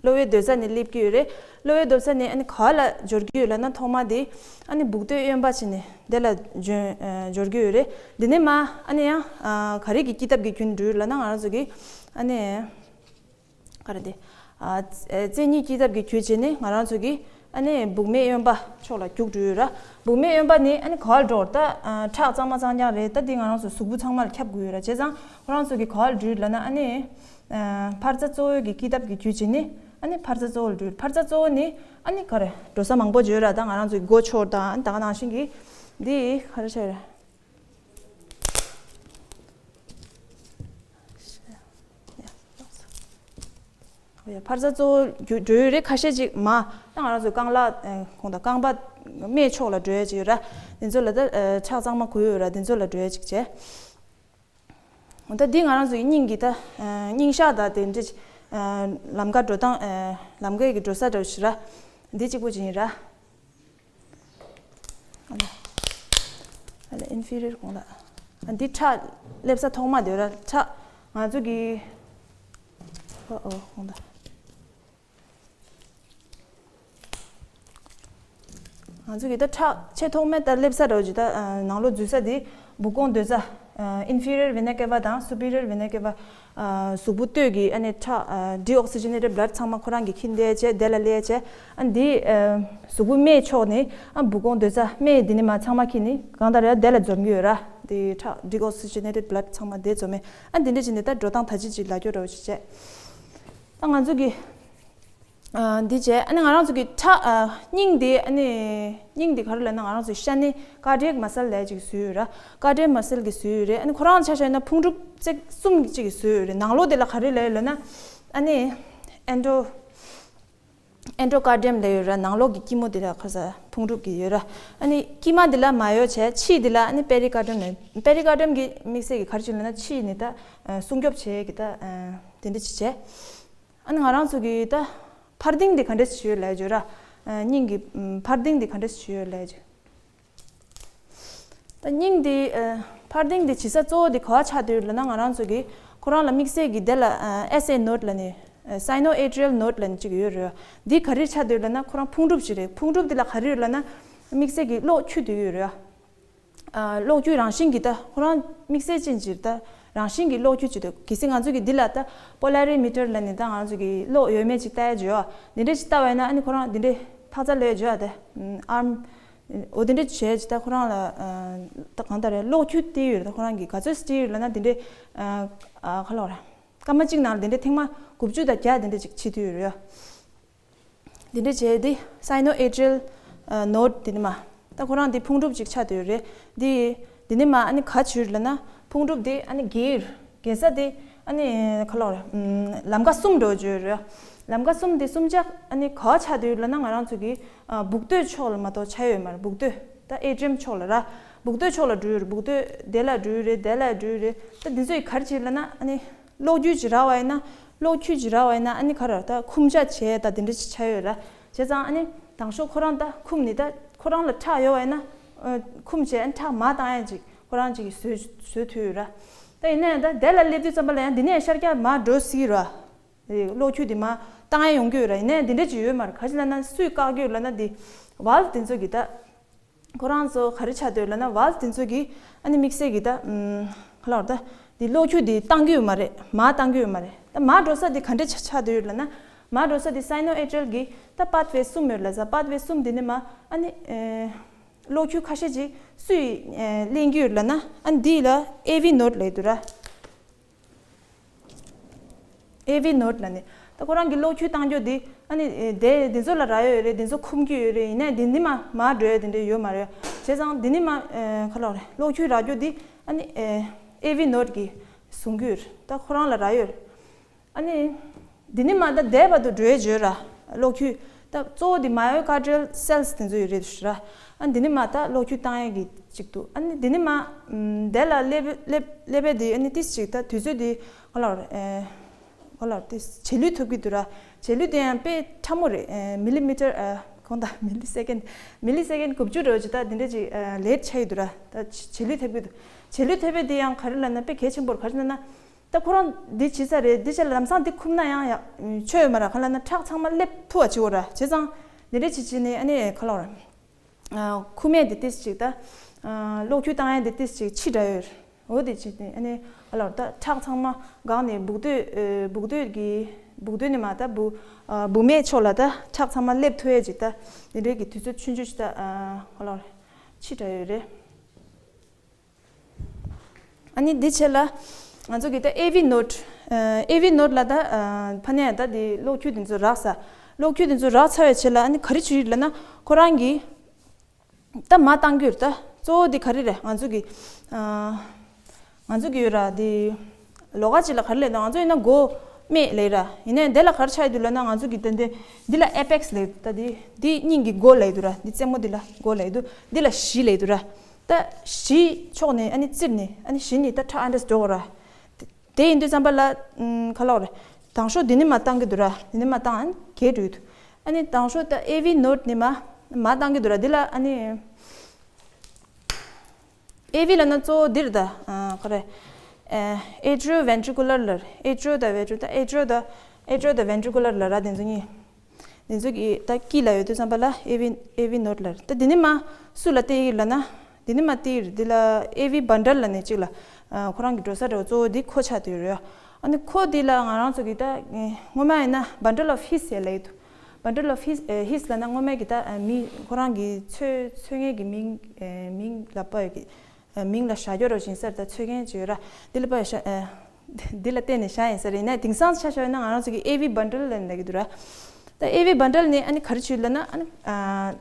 གློ་བའི་སྡོད་ས་ནས་སླེབས་ཀྱི་ཡོད་རེད། གློ་བའི་སྡོད་ས་ནས་ཨ་ནི་ག་བ་ལ་འབྱོར་གྱི་ཡོད་ལབ་ན་ཐོག་མ་དེ་ཨ་ནི་སྦུག་སྟོད་གཡོན་པ་བྱས་ནས་དེ་ལ་འབྱོན་ཨ་འབྱོར་གྱི་ཡོད་རེད། འདི་ནས་མར་ཨ་ནི་ཡང་ཨ་ག་རེ་གི་དཀྱིལ་ལྟབ་ཀྱི་རྒྱུད་འགྲོ་ཡོད་ལབ་ན་ང་རང་ཚོ་གི་ཨ་ནི། ག་རེ་དེ། ཨ་རྩེ་གཉིས་དཀྱིལ་ལྟབ་ཀྱི་རྒྱུད་བྱས་ནས་ང་རང་ཚོ་གི་ཨ་ནི་སྦུག་མེད་གཡོན་པ་ཕྱོགས་ལ་རྒྱུག་འགྲོ་ཡོད་ར། སྦུག་མེད་གཡོན་པ་ནི་ཨ་ནི་ག་བ་ལ་འགྲོ་ད་ཨ་ཁྲག་གཙང་མ་གཙང་རྐྱང་རེད། ད་འདི་ང་རང་ཚོ་གཟུགས་པོ་ཚང་མ་ལ་ཁྱབ་དགོས་ཡོད་ར། བྱས་ཙང་ཁོ་རང་ཚོ་གི་ག་བ་ལ་འགྲོ་ཡོད་ལབ་ན་ཨ་ནི་ཨ་འཕར་རྩ་གཙོ་བོའི་གི་དཀྱིལ་ལྟབ་ཀྱི་རྒྱུད་བྱས་ནས་ཨ་ནི་འཕར་རྩ་གཙོ་བོ་ལ་འགྲོ་ཡོད། འཕར་རྩ་གཙོ་བོ་ནི་ཨ་ནི་ག་རེ་འགྲོ་ས་མང་པོ་ཅིག་ཡོད་ར། ད་ང་རང་ཚོ་གི་མགོ་ཕྱོགས་དང་ཨ་ནི་ད་ག་ནང་བཞིན་གི་འདི་ག་རེ་བྱས་རེད། ཡ། འཕར་རྩ་གཙོ་བོ་རྒྱུ་འགྲོ་ཡོད་རེད། ཁ་ཤས་ཅིག་མར་ད་ང་རང་ཚོ་རྐང་ལག་ཨ་གོང་དང་རྐང་པ་སྨད་ཕྱོགས་ལ་འགྲོ་ཡ་ཅིག་ཡོད་ར། དེ་ཚོ་ལ་ད་ཨ་ཁྲག་གཙང་མ་འགོས་ཡོད་ར། དེ་ཚོ་ལ་འགྲོ་ཡ་ཅིག་བྱས། འོ་ད་འདི་ང་རང་ཚོ་ཡི་སྙིང་གི་ད་ཨ་སྙིང་ཤག་དང་དེ་འདྲ་ཅིག་ཨ་ལམ་ཁ་འགྲོ་སྟངས་ཨ་ལམ་ཁའི་གི་འགྲོ་ས་འདྲ་བོ་ཞིག་ར། འདི་གཅིག་པོ་ཅིག་ཡིན་ར། ཨ་ལ། ཨ་ལ་ཨིན་ཕི་རི་ཡར་གོང་ལ། ཨ་འདི་ཁྲག་སླེབས་ས་ཐོག་མ་དེ་ར་ཁྲག་ང་ཚོ་གི། ཨོ་ཨོ་གོང་ལ། ང་ཚོ་གི་ད་ཁྲག་ཆེས་ཐོག་མའི་ད་སླེབས་ས་ར་ཅིག་ད་ནང་ལོགས་འཛུལ་ས་དེ་སྦུག་གོང་སྡོད་ས། ཨིན་ཕི་རི་ཡར་ཝེ་ན་ཀེ་བ་དང་སུ་པི་རི་ཡར་ཝེ་ན་ཀེ་བ། གཟུགས་པོ་སྟོད་ཀྱི་ཨ་ནི་ཁྲག་ཌི་ཨོག་སི་ཇི་ནེ་ཊེཌ་བྷ་ལཌ་ཚང་མ་ཁོ་རང་གི་འཁྱེར་བསྡད་བྱས་དེ་ལ་སླེབས་བྱས། ཨ་འདི་གཟུགས་པོ་སྨད་ཕྱོགས་ནས་ཨ་སྦུག་གོང་སྡོད་ས་སྨད་འདི་ནས་མར་ཚང་མ་འཁྱེར་ནས་གང་ལྟར་ཡང་དེ་ལ་འཛོམས་ཀྱི་ཡོད་ར། དེ་ཁྲག་ཌི་ཨོག་སི་ཇི་ནེ་ཊེཌ་བྷ་ལཌ་ཚང་མ་དེ་འཛོམས་མེད། ཨ་འདི་འདྲ་བྱས་ནས་ད་འགྲོ་སྟངས་ད་ཅི་ཅིག་ལ་སྐྱོ་འདྲ་བོ་ཞིག་བྱས། ད་ང་ཚོ་གི་ཨ་འདི་བྱས། ཨ་ནི་ང་རང་ཚོ་གི་ཁྲག་ཨ་སྙིང་འདི་ཨ་ནི་སྙིང་འདི་ག་རེ་ལབ་ན་ང་རང་ཚོའི་ཤ་ནི་ཀར་ཌི་ཡེག་མ་སལ་ལབ་ཅིག་བཟོས་ཡོད་ར། ཀར་ཌི་ཡེག་མ་སལ་གི་བཟོས་ཡོད་རེད། ཨ་ནི་ཁོ་རང་ཆ་བཞག་ན་ཕུང་གྲུབ་ཚེག་གསུམ་ཅིག་གི་བཟོས་ཡོད་རེད། ནང་ལོགས་དེ་ལ་ག་རེ་ལབ་ཡོད་ལབ་ན་ཨ་ནི་ཨེན་ཌོ་ཨེན་ཌོ་ཀར་ཌི་ཡམ་ལབ་ཡོད་ར། ནང་ལོགས་ཀྱི་སྐྱི་མོ་དེ་ལ་ཁ་ས་ཕུང་གྲུབ་ཀྱི་ཡོད་ར། ཨ་ནི་དཀྱིལ་མ་དེ་ལ་མ་ཡོ་བྱས། ཕྱི་དེ་ལ་ཨ་ནི་པེ་རི་ཀར་ཌི་ཡམ་ལབ། པེ་རི་ཀར་ཌི་ཡམ་གི་དམིགས་བསལ་གྱི་ག་རེ་བྱས་ལབ་ན་ཕྱི་ནས་ད་སྲུང་སྐྱོབ་བྱེད་ཀྱི་ད་དེ་འདྲ་ཅིག་བྱས། ཨ་ནི་ང་རང་ཚོ་གི་ད་འཕར་ལྡིང་འདི་ག་འདྲ་ཞིག་ཡོད་ལབ་བརྗོད་ར། ཨ་སྙིང་གི་ཨམ་འཕར་ལྡིང་འདི་ག་འདྲ་ཞིག་ཡོད་ལབ་བརྗོད། ད་སྙིང་འདི་ཨ་འཕར་ལྡིང་འདི་བྱེད་ས་གཙོ་བོ་འདི་ག་པར་ཆགས་བསྡད་ཡོད་ལབ་ན་ང་རང་ཚོ་གི་ཁོ་རང་ལ་དམིགས་བསལ་གྱི་དེ་ལ་ཨ་ཨེས་ཨེ་ནོཌ་ལབ་ནས་ཨ་སའི་ནོ་ཨེ་ཊི་རི་ཡལ་ནོཌ་ལབ་ནས་གཅིག་ཡོད་རེད། འདི་ག་རེ་ཆགས་བསྡད་ཡོད་ལབ་ན་ཁོ་རང་ཕུང་གྲུབ་ཅིག་རེད། ཕུང་གྲུབ་འདི་ལ་ག་རེ་ཡོད་ལབ་ན་དམིགས་བསལ་གྱི་གློག་འཁྱུག་བསྡད་ཡོད་རེད། ཨ་གློག་འཁྱུག་རང་བཞིན་གྱིས་ད་ཁོ་རང་དམིགས་བསལ་ཅན་ཅིག་ད་རང་བཞིན་གྱིས་གློག་འཁྱུག་ཅིག་འདུག་གལ་སྲིད་ང་ཚོ་གི་འདི་ལ་ད་པོ་ལ་རི་མི་ཊར་ལབ་ནས་ད་ང་ཚོ་གི་གློག་ཡོད་མེད་ཅིག་ལྟ་ཡ་བརྗོད་ཨ། འདི་འདྲ་ཅིག་ལྟ་བས་ན་ཨ་ནི་ཁོ་རང་འདི་འདྲའི་ཐག་རྩ་ལོས་བརྗོད་ཨ། ད་ཨརམ་ འོ་དེ་འདྲ་བྱས་ཅི་ད་ཁོ་རང་ལ་ད་གང་ལྟར་རེད། གློག་འཁྱུ་སྟེར་ཡོད་རེད། ད་ཁོ་རང་གིས་ག་ཚོད་སྟེར་ཡོད་ལབ་ན་དེ་འདྲའི་ག་ལབ་ར། སྐར་མ་གཅིག་ནང་ལ་དེ་འདྲའི་ཐེངས་མ་དགུ་བཅུ་དང་བརྒྱ་དེ་འདྲ་ཅིག་བྱེད་ཐུབ་ཡོད་རེད། འདི་འདྲ་བྱས་ཏེ་sinoatrial node འདི་ནི་མ། ད་ཁོ་རང་འདི་ཕུང་གྲུབ་ཅིག་ཆགས་བསྡད་ཡོད་རེད། འདི་འདི་ནི་མ་ཨ་ནི་ག་བྱུས་ལབ་ན་ཕུང་གྲུབ་འདི་ཨ་ནི་རྒྱས་རྒྱས་ས་འདི་ཨ་ནི་ག་ལབ་རེད། ལམ་ཀ་གསུམ་འགྲོ་བརྗོད་རེད། ལམ་ཀ་གསུམ་འདི་གསུམ་ཆ་ཨ་ནི་ག་ཆགས་བསྡད་ཡོད་ལབ་ན་ང་རང་ཚོ་གི་སྦུག་སྟོད་ཕྱོགས་ལ་མ་གཏོགས་ཆགས་ཡོད་མ་རེད། སྦུག་སྟོད་ད་atrium ཕྱོགས་ལ་ར། སྦུག་སྟོད་ཕྱོགས་ལ་འགྲོ་ཡོད་རེད། སྦུག་སྟོད་དེ་ལ་འགྲོ་ཡོད་རེད། དེ་ལ་འགྲོ་ཡོད་རེད། ད་འདི་ཚོ་ཡི་ག་རེ་བྱེད་ལབ་ན་ཨ་ནི། གློག་འཁྱུ་ཅིག་རག་པ་ཡིན་ན། གློག་འཁྱུ་ཅིག་རག་པ་ཡིན་ན་ཨ་ནི་ག་རེ་ད་འཁུམ་ཆ་བྱས་ད་དེ་འདྲ་ཅིག་ཆགས་ཡོད་ར། བྱས་ཙང་ཨ་ནི་དང་ཤོག་ཁོ་རང་ད་འཁུམ་ནི་ད་ཁོ་རང་ལ་ཁྲག་ཡོད་པ་ཡིན་ན་འཁུམ་བྱས་ཨ་ནི་ཁྲག་མར་བཏང་ཡ་ཅིག་ཁོ་རང་ཅིག་གིས་བཟོས་བཟོས་ཐུབ་ཡོད་ར། ད་ཡིན་ན་ཡང་ད་དེ་ལ་སླེབས་དུས་ཙམ་པ་ལ་ཡང་འདི་ནས་ཤར་རྒྱག་མར་འགྲོ་སྲིད་ར། གློག་འཁྱུ་འདི་མར་བཏང་ཡ་ཡོང་གི་ཡོད་ར། ཡིན་ན་ཡང་འདི་འདྲ་ཅིག་ཡོད་མ་རེད། ག་ཅི་ལབ་ན་སུས་བཀག་གི་ཡོད་ལབ་ན་འདི་valve འདི་ཚོ་གིས་ད། ཁོ་རང་ཚོ་ག་རེ་ཆགས་བསྡད་ཡོད་ལབ་ན་valve དེ་ཚོ་གིས་ཨ་ནི་དམིགས་བསལ་གྱི་ད་ཨམ་ག་ལབ་ར། ད་འདི་གློག་འཁྱུ་འདི་བཏང་གི་ཡོད་མ་རེད། མར་བཏང་གི་ཡོད་མ་རེད། ད་མར་འགྲོ་ས་འདི་ག་འདྲས་ཆགས་ཆགས་བསྡད་ཡོད་ལབ་ན། མར་འགྲོ་ས་འདི་sinoatrial གི་ད་pathway གསུམ་ཡོད་ལབ་ས། pathway གསུམ་འདི་ནི་མ་ཨ་ནི་ཨེ་གློག་འཁྱུ་ཁ་ཤས་ཅིག་སུས་ཨེ་ལེན་གྱི་ཡོད་ལབ་ན། ཨ་ནི་འདི་ལ་ཨེ་ཝི་node ལབ་འདུག་ར། ཨེ་ཝི་node ལབ་ནས། ད་ཁོ་རང་གི་གློག་འཁྱུ་བཏང་རྒྱུ་འདི་ཨ་ནི་དེ་འདི་ཚོ་ལ་རག་ཡོད་རེད། འདི་ཚོ་འཁུམ་གྱི་ཡོད་རེད། ཡིན་ནའི་འདི་འདི་མ་མར་འགྲོ་ཡ་དེ་འདྲ་ཡོད་མ་རེད། བྱས་ཙང་འདི་ནི་མ་ཨེ་ག་ལབ་རེད། གློག་འཁྱུ་རག་རྒྱུ་འདི་ཨ་ནི་ཨེ་ཝི་node གིས་བཟུང་གི་ཡོད་རེད། ད་ཁོ་རང་ལ་རག་ཡོད་རེད། ཨ་ནི་འདི་ནི་མ་ད་འདས་བར་དུ་འགྲོ་ཡ་བརྗོད་ར། གློག་འཁྱུ། ད་གཙོ་བོ་འདི་myocardial cells དེ་ཚོ་ཡོད་རེད་ཞུ་ར། ཨ་འདི་ནི་མ་ད་གློག་འཁྱུ་བཏང་ཡས་ཀྱི་ཅིག་འདུག་ཨ་ནི་འདི་ནི་མ་ཨམ་དེ་ལ་སླེབས་སླེབས་སླེབས་པའི་དེ་ཨ་ནི་ཏིས་ཅིག་ད་དུས་ཚོད་དེ་ག་ལབ་རེད། ཨེ་ག་ལབ་རེད། ཏིས་བྱེད་ལུས་ཐུབ་ཀྱི་འདུག་ར། བྱེད་ལུས་དེ་ཡང་དཔེ་ཕྲ་མོ་རེད། ཨེ་མི་ལི་མི་ཊར་ཨ་གང་ལྟར་མི་ལི་སེ་ཀན་མི་ལི་སེ་ཀན་དགུ་བཅུ་འགྲོ་ཅིག་ད་དེ་འདྲ་ཅིག་ཨ་ལེ་ཊི་ཆགས་ཀྱི་འདུག་ར། ད་བྱེད་ལུས་ཐེབས་ཀྱི་འདུག་བྱེད་ལུས་ཐེབས་པའི་དེ་ཡང་ག་རེ་ལབ་ན་དཔེ་གལ་ཆེན་པོ་རེད། ག་རེ་ལབ་ན། ད་ཁོ་རང་འདི་བྱེད་ས་རེད། འདི་བྱས་ལམ་སང་འདི་འཁུམ་ན་ཡང་ཡག་ཆོ་ཡོད་མ་རེད། ག་ལབ་ན་ཁྲག་ཚང་མ་སླེབས་ཐུབ་པ་བྱེད་དགོས་ར། བྱས་ཙང་འདི་འདྲ་བྱེད་བྱེད་ནས་ཨ་ནི་ག་ལབ་ར། ཨ་འཁུམ་ཡས་འདི་ཏིས་ཅིག་ད། ཨ་གློག་འཁྱུ་བཏང་ཡས་འདི་ཏིས་ཅིག་ཕྱི་དྲགས་ཡོད་རེད། འོ་དེ་བྱེད་ནས་ཨ་ནི་ག་ལབ་ར། ད་ཁྲག་ཚང་མ་འགག་ནས་སྦུག་སྟོད་ཨ་སྦུག་སྟོད་ཀྱི་སྦུག་སྟོད་ནས་མ་ད་སྦུག་ཨ་སྦུག་མའི་ཕྱོགས་ལ་ད་ཁྲག་ཚང་མ་སླེབས་ཐུབ་ཡས་ཅིག་ད་འདི་འདྲའི་གི་དུས་ཚོད་ཆུང་ཆུང་ཅིག་ད་ཨ་ག་ལབ་ར་ཕྱི་དྲགས་ཡོད་རེད། ཨ་ནི་འདི་བྱས་ལ། ང་ཚོ་གི་ད་ཨེ་ཝི་node། ཨེ་ཝི་node ལ་ད་ཕ་ནས་ད་འདི་གློག་འཁྱུ་འདི་ཚོ་རག་ས། གློག་འཁྱུ་འདི་ཚོ་རག་ཚར་བའི་རྗེས་ལ་ཨ་ནི་ག་རེ་བྱེད་ཀྱི་ཡོད་ལབ་ན་ཁོ་རང་གིས་ད་མར་བཏང་གི་ཡོད་རེད། ད་གཙོ་བོ་འདི་ག་རེ་རེད། ང་ཚོ་གི་ང་ཚོ་གི་ཡོད་ར་འདི། ལོགས་ཀ་ཅིག་ལ་ག་རེ་ལབ་ན་ང་ཚོ་ཡིན་ན་མགོ་སྨད་ལབ་ར། ཡིན་ནའི་འདི་ལ་ག་རེ་ཆགས་ཡོད་ལབ་ན་ང་ཚོ་གི་ད་འདི་འདི་ལ་ཨེ་པེག་སི་ལབ། ད་འདི་འདི་སྙིང་གི་མགོ་ལབ་འདུག་ར། འདི་རྩེ་མོ་འདི་ལ་མགོ་ལབ་འདུག་འདི་ལ་གཞི་ལབ་འདུག་ར། ད་གཞི་ཕྱོགས་ནས་ཨ་ནི་བཙིར་ནས་ཨ་ནི་གཞི་ནས་ད་ཁྲག་ཨ་འདྲས་འགྲོ་གི་ར། དེ་ཡིན་དུས་ཙམ་པ་ལ་ཨམ་ག་ལབ་རེད། དང་ཤོག་འདི་ནི་མར་བཏང་གི་འདུག་ར། འདི་ནི་མར་བཏང་ཨ་ནི་གས་འགྲོ་གི་འདུག་ཨ་ནི་དང་ཤོག་ད་ཨེ་ཝི་node ནི་མར་མར་བཏང་གི་འདུག་ར། འདི་ལ་ཨ་ནི་ཨེ་ཝི་ལབ་ན་གཙོ་བོ་འདིར་ད་ཨ་ག་རེ། ཨེ་ཨེ་ཊི་རི་ཡོ་ཝེན་ཊི་རི་ཀུ་ལར་ལབ། ཨེ་ཊི་རི་ཡོ་ད་ཝེན་ཊི་རི་ད་ཨེ་ཊི་རི་ཡོ་ད་ཨེ་ཊི་རི་ཡོ་ད་ཝེན་ཊི་རི་ཀུ་ལར་ལབ་ར། དེ་ཚོ་གཉིས། དེ་ཚོ་གི་ད་དཀྱིལ་ལ་ཡོད་དུས་ཙམ་པ་ལ་ཨེ་ཝི་ཨེ་ཝི་node ལབ་རེད། ད་འདི་ནི་མ་སུ་ལ་བལྟས་ཡིན་ལབ་ན། འདི་ནི་མ་བལྟས་ཡིན། འདི་ལ་ཨེ་ཝི་བྷན་ཌལ་ལབ་ནས་གཅིག་ལ་ཨ་ཁོ་རང་གི་འགྲོ་ས་འདྲ་བོ་གཙོ་བོ་འདི་ཁོ་ཆགས་བསྡད་ཡོད་རེད། ཨ་ནི་ཁོ་འདི་ལ་ང་རང་ཚོ་གི་ད་སྔོན་མ་ཡིན་ན་bundle of His ཡ་ལབ་ཡོད་དུ། bundle of His ཨེ་His ལབ་ན་སྔོན་མའི་གི་ད་ཨ་མི་ཁོ་རང་གི་འཚོ་འཚོ་མཁན་གི་མིང་ཨེ་མིང་ལབ་པ་ཡོད་གི། མིང་ལ་བཞག་རྒྱུ་རོ་ཞིང་སར་ད་འཚོ་མཁན་ཅིག་ཡོད་ར། འདི་ལ་པ་ཤ་འདི་ལ་བརྟེན་ནས་བཞག་ཡིན་ས་རེད། ཡིན་ན་དེང་སང་ཆ་བཞག་ན་ང་རང་ཚོ་གི་ཨེ་ཝི་བྷན་ཌལ་ལབ་ནས་ལབ་ཀྱི་འདུག་ར། ད་ཨེ་ཝི་བྷན་ཌལ་ནི་ཨ་ནི་ག་རེ་བྱེད་ལབ་ན་ཨ་ནི་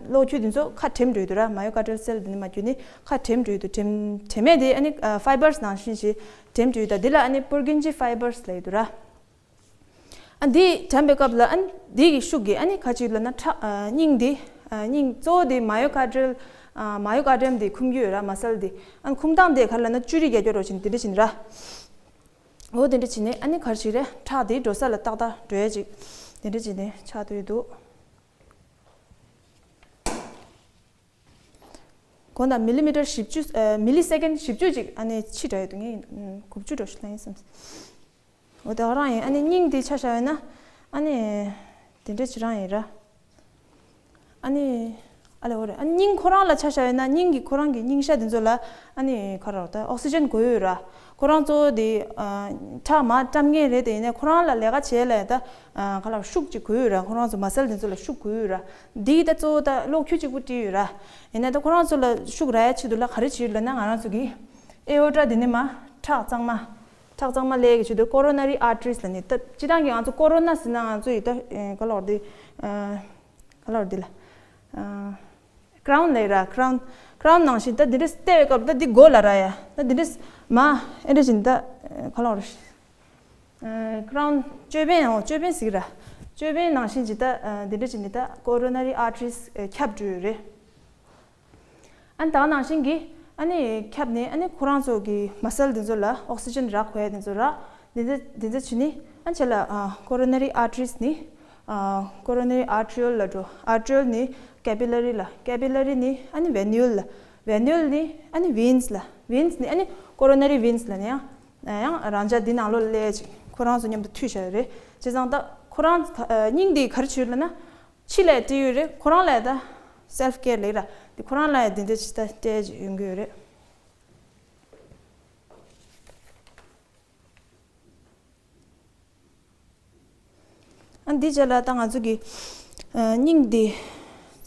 གློག་འཁྱུ་འདི་ཚོ་ཁ་འགྲེམ་འགྲོ་ཡི་འདུག་ར། མ་ཡོ་ཀར་ཌལ་སེལ་འདི་ནི་མ་གྱུར་ནི་ཁ་འགྲེམ་འགྲོ་ཡི་འདུག་འགྲེམ་འགྲེམ་མེད་དེ་ཨ་ནི་ཕའི་བར་སི་ནང་བཞིན་ཞིག་འགྲེམ་འགྲོ་ཡི། ད་འདི་ལ་ཨ་ནི་པུར་གིན་ཇི་ཕའི་བར་སི་ལབ་ཀྱི་འདུག་ར། ཨ་འདི་དྲན་པའི་སྐབས་ལ་ཨ་ནི་འདི་གི་ཤུགས་ཀྱིས་ཨ་ནི་ག་ཅིག་ལབ་ན་ཁྲག་ཨ་སྙིང་འདི་ཨ་སྙིང་གཙོ་བོ་འདི་མ་ཡོ་ཀར་ཌལ་ཨ་མ་ཡོ་ཀར་ཌི་ཡམ་འདི་འཁུམ་རྒྱུ་ཡོད་ར། མ་སལ་འདི་ཨ་ནི་འཁུམ་སྟངས་འདི་ག་ལབ་ན་བཅུ་རིས་རྒྱག་རྒྱུ་རོ་ཞིག་འདི་འདྲ་ཞིག་ར། འོ་འདི་འདྲ་བྱས་ནས་ཨ་ནི་ག་རེ་ཞིག་རེད། ཁྲག་འདི་འགྲོ་ས་ལ་ཏག་ཏག་འགྲོ་ཡ་ཅིག་འདི་འདྲ་བྱས་ནས་ཆགས་བསྡད་འདུག་གོང་དང་མི་ལི་མི་ཊར་བཞི་བཅུ་ཨ་མི་ལི་སེ་ཀན་བཞི་བཅུ་ཅིག་ཨ་ནི་ཕྱི་དྲགས་ཡོད་འདུག་ངས་དགུ་བཅུ་འགྲོ་ཞིག་ལ་ཡིན་བསམ། འོ་དེ་ག་རང་ཡིན། ཨ་ནི་སྙིང་འདི་ཆ་བཞག་ཡོད་ན་ཨ་ནི་དེ་འདྲ་ཅིག་རང་ཡིན་ར། ཨ་ནི་ ཨ་ལེ་འོ་རེད། ཨ་སྙིང་ཁོ་རང་ལ་ཆ་བཞག་ཡོད་ན་སྙིང་གི་ཁོ་རང་གི་སྙིང་ཤ་དེ་ཚོ་ལ་ཨ་ནི་ག་རེ་ད་ཨོག་སི་ཇན་དགོས་ཡོད་ར། ཁོ་རང་གཙོ་བོ་དེ་ཨ་ཁྲག་མར་བཀྲམ་མཁན་རེད། དེ་ཡིན་ནའི་ཁོ་རང་ལ་ལས་ཀ་བྱེད་ལ་ད་ཨ་ག་ལ་ཤུགས་ཅིག་དགོས་ཡོད་ར། ཁོ་རང་ཚོ་མ་སལ་དེ་ཚོ་ལ་ཤུགས་དགོས་ཡོད་ར། འདི་ད་གཙོ་བོ་ད་གློག་འཁྱུ་གཅིག་པུ་སྤྲད་ཡོད་ར། ཡིན་ནའི་ད་ཁོ་རང་ཚོ་ལ་ཤུགས་རག་ཡ་ཆེད་དུ་ལ་ག་རེ་བྱེད་ཡོད་ལབ་ན་ང་རང་ཚོ་གི་ཨེ་ཨོ་ཊ་འདི་ནས་མར་ཁྲག་གཙང་མ་ཁྲག་གཙང་མ་སླེབས་ཀྱི་ཆེད་དུ་ཀོ་རོ་ན་རི་ཨར་ཊི་རིས་ལབ་ནི་ད་སྤྱིར་བཏང་གི་ང་ཚོ་ཀོ་རོ་ན་ཟེར་ན་ང་ཚོ་ཡི་ད་ཨ་ག་ལ་བར་འདི་ཨ་ག་ལ་བར་འདི་ལ་ཨ་ཀ་རའུན་ལབ་ར། ཀ་རའུན་ཀ་རའུན་ནང་བཞིན་ད་འདི་འདྲས་བལྟས་པའི་སྐབས་ད་འདི་མགོ་ལ་ར་ཡ། ད་འདི་འདྲས་མ་ཨེ་འདྲས་བཞིན་ད་ག་ལ་བར་ཨ་ཀ་རའུན་ཅོད་པན། འོ་ཅོད་པན་ཟེར་གི་ར། ཅོད་པན་ནང་བཞིན་ཅིག་ད་ཨ་འདི་འདྲས་བྱས་ནས་ད་ཀོ་རོ་ན་རི་ཨར་ཊི་རིས་ཨ་ཁྱབ་འགྲོ་ཡོད་རེད། ཨ་ནི་ད་ག་ནང་བཞིན་གྱི་ཨ་ནི་ཁྱབ་ནས་ཨ་ནི་ཁོ་རང་ཚོ་གི་མ་སལ་དེ་ཚོ་ལ་ཨོག་སི་ཇན་རག་དགོས་ཡ་དེ་ཚོ་རག་དེ་ཚོ་དེ་ཚོ་བྱས་ནས་ཨ་ནི་བྱས་ལ་ཨ་ཀོ་རོ་ན་རི་ཨར་ཊི་རིས་ནས་ཨ་ཀོ་རོ་ན་རི་ཨར་ཊི་རི་ཡོལ་ལ་འགྲོ། ཨར་ཊི་རི་ཡོལ་ནས་ཀེ་པི་ལ་རི་ལ། ཀེ་པི་ལ་རི་ནས་ཨ་ནི་ཝེ་ནིའུལ་ལ། ཝེ་ནིའུལ་ནས་ཨ་ནི་ཝེན་སི་ལ། ཝེན་སི་ནས་ཨ་ནི་ཀོ་རོ་ན་རི་ཝེན་སི་ལ་ནས་ཡང་ཡང་རང་འཇགས་འདི་ནང་ལོགས་སླེབས་ཅིག་ཁོ་རང་ཚོ་མཉམ་དུ་མཐུད་བཞག་ཡོད་རེད། བྱས་ཙང་ད་ཁོ་རང་ཨ་སྙིང་འདི་ག་རེ་བྱས་ཡོད་ལབ་ན། ཕྱི་ལ་སྤྲད་ཡོད་རེད། ཁོ་རང་ལ་ད་སེལ་ཕི་ཀེར་ལབ་ར། དེ་ཁོ་རང་ལ་དེ་འདྲ་ཅིག་ད་སྤྲད་ཡོང་གི་ཡོད་རེད། ཨ་འདི་རྗེས་ལ་ད་ང་ཚོ་གི་ཨ་སྙིང་འདི་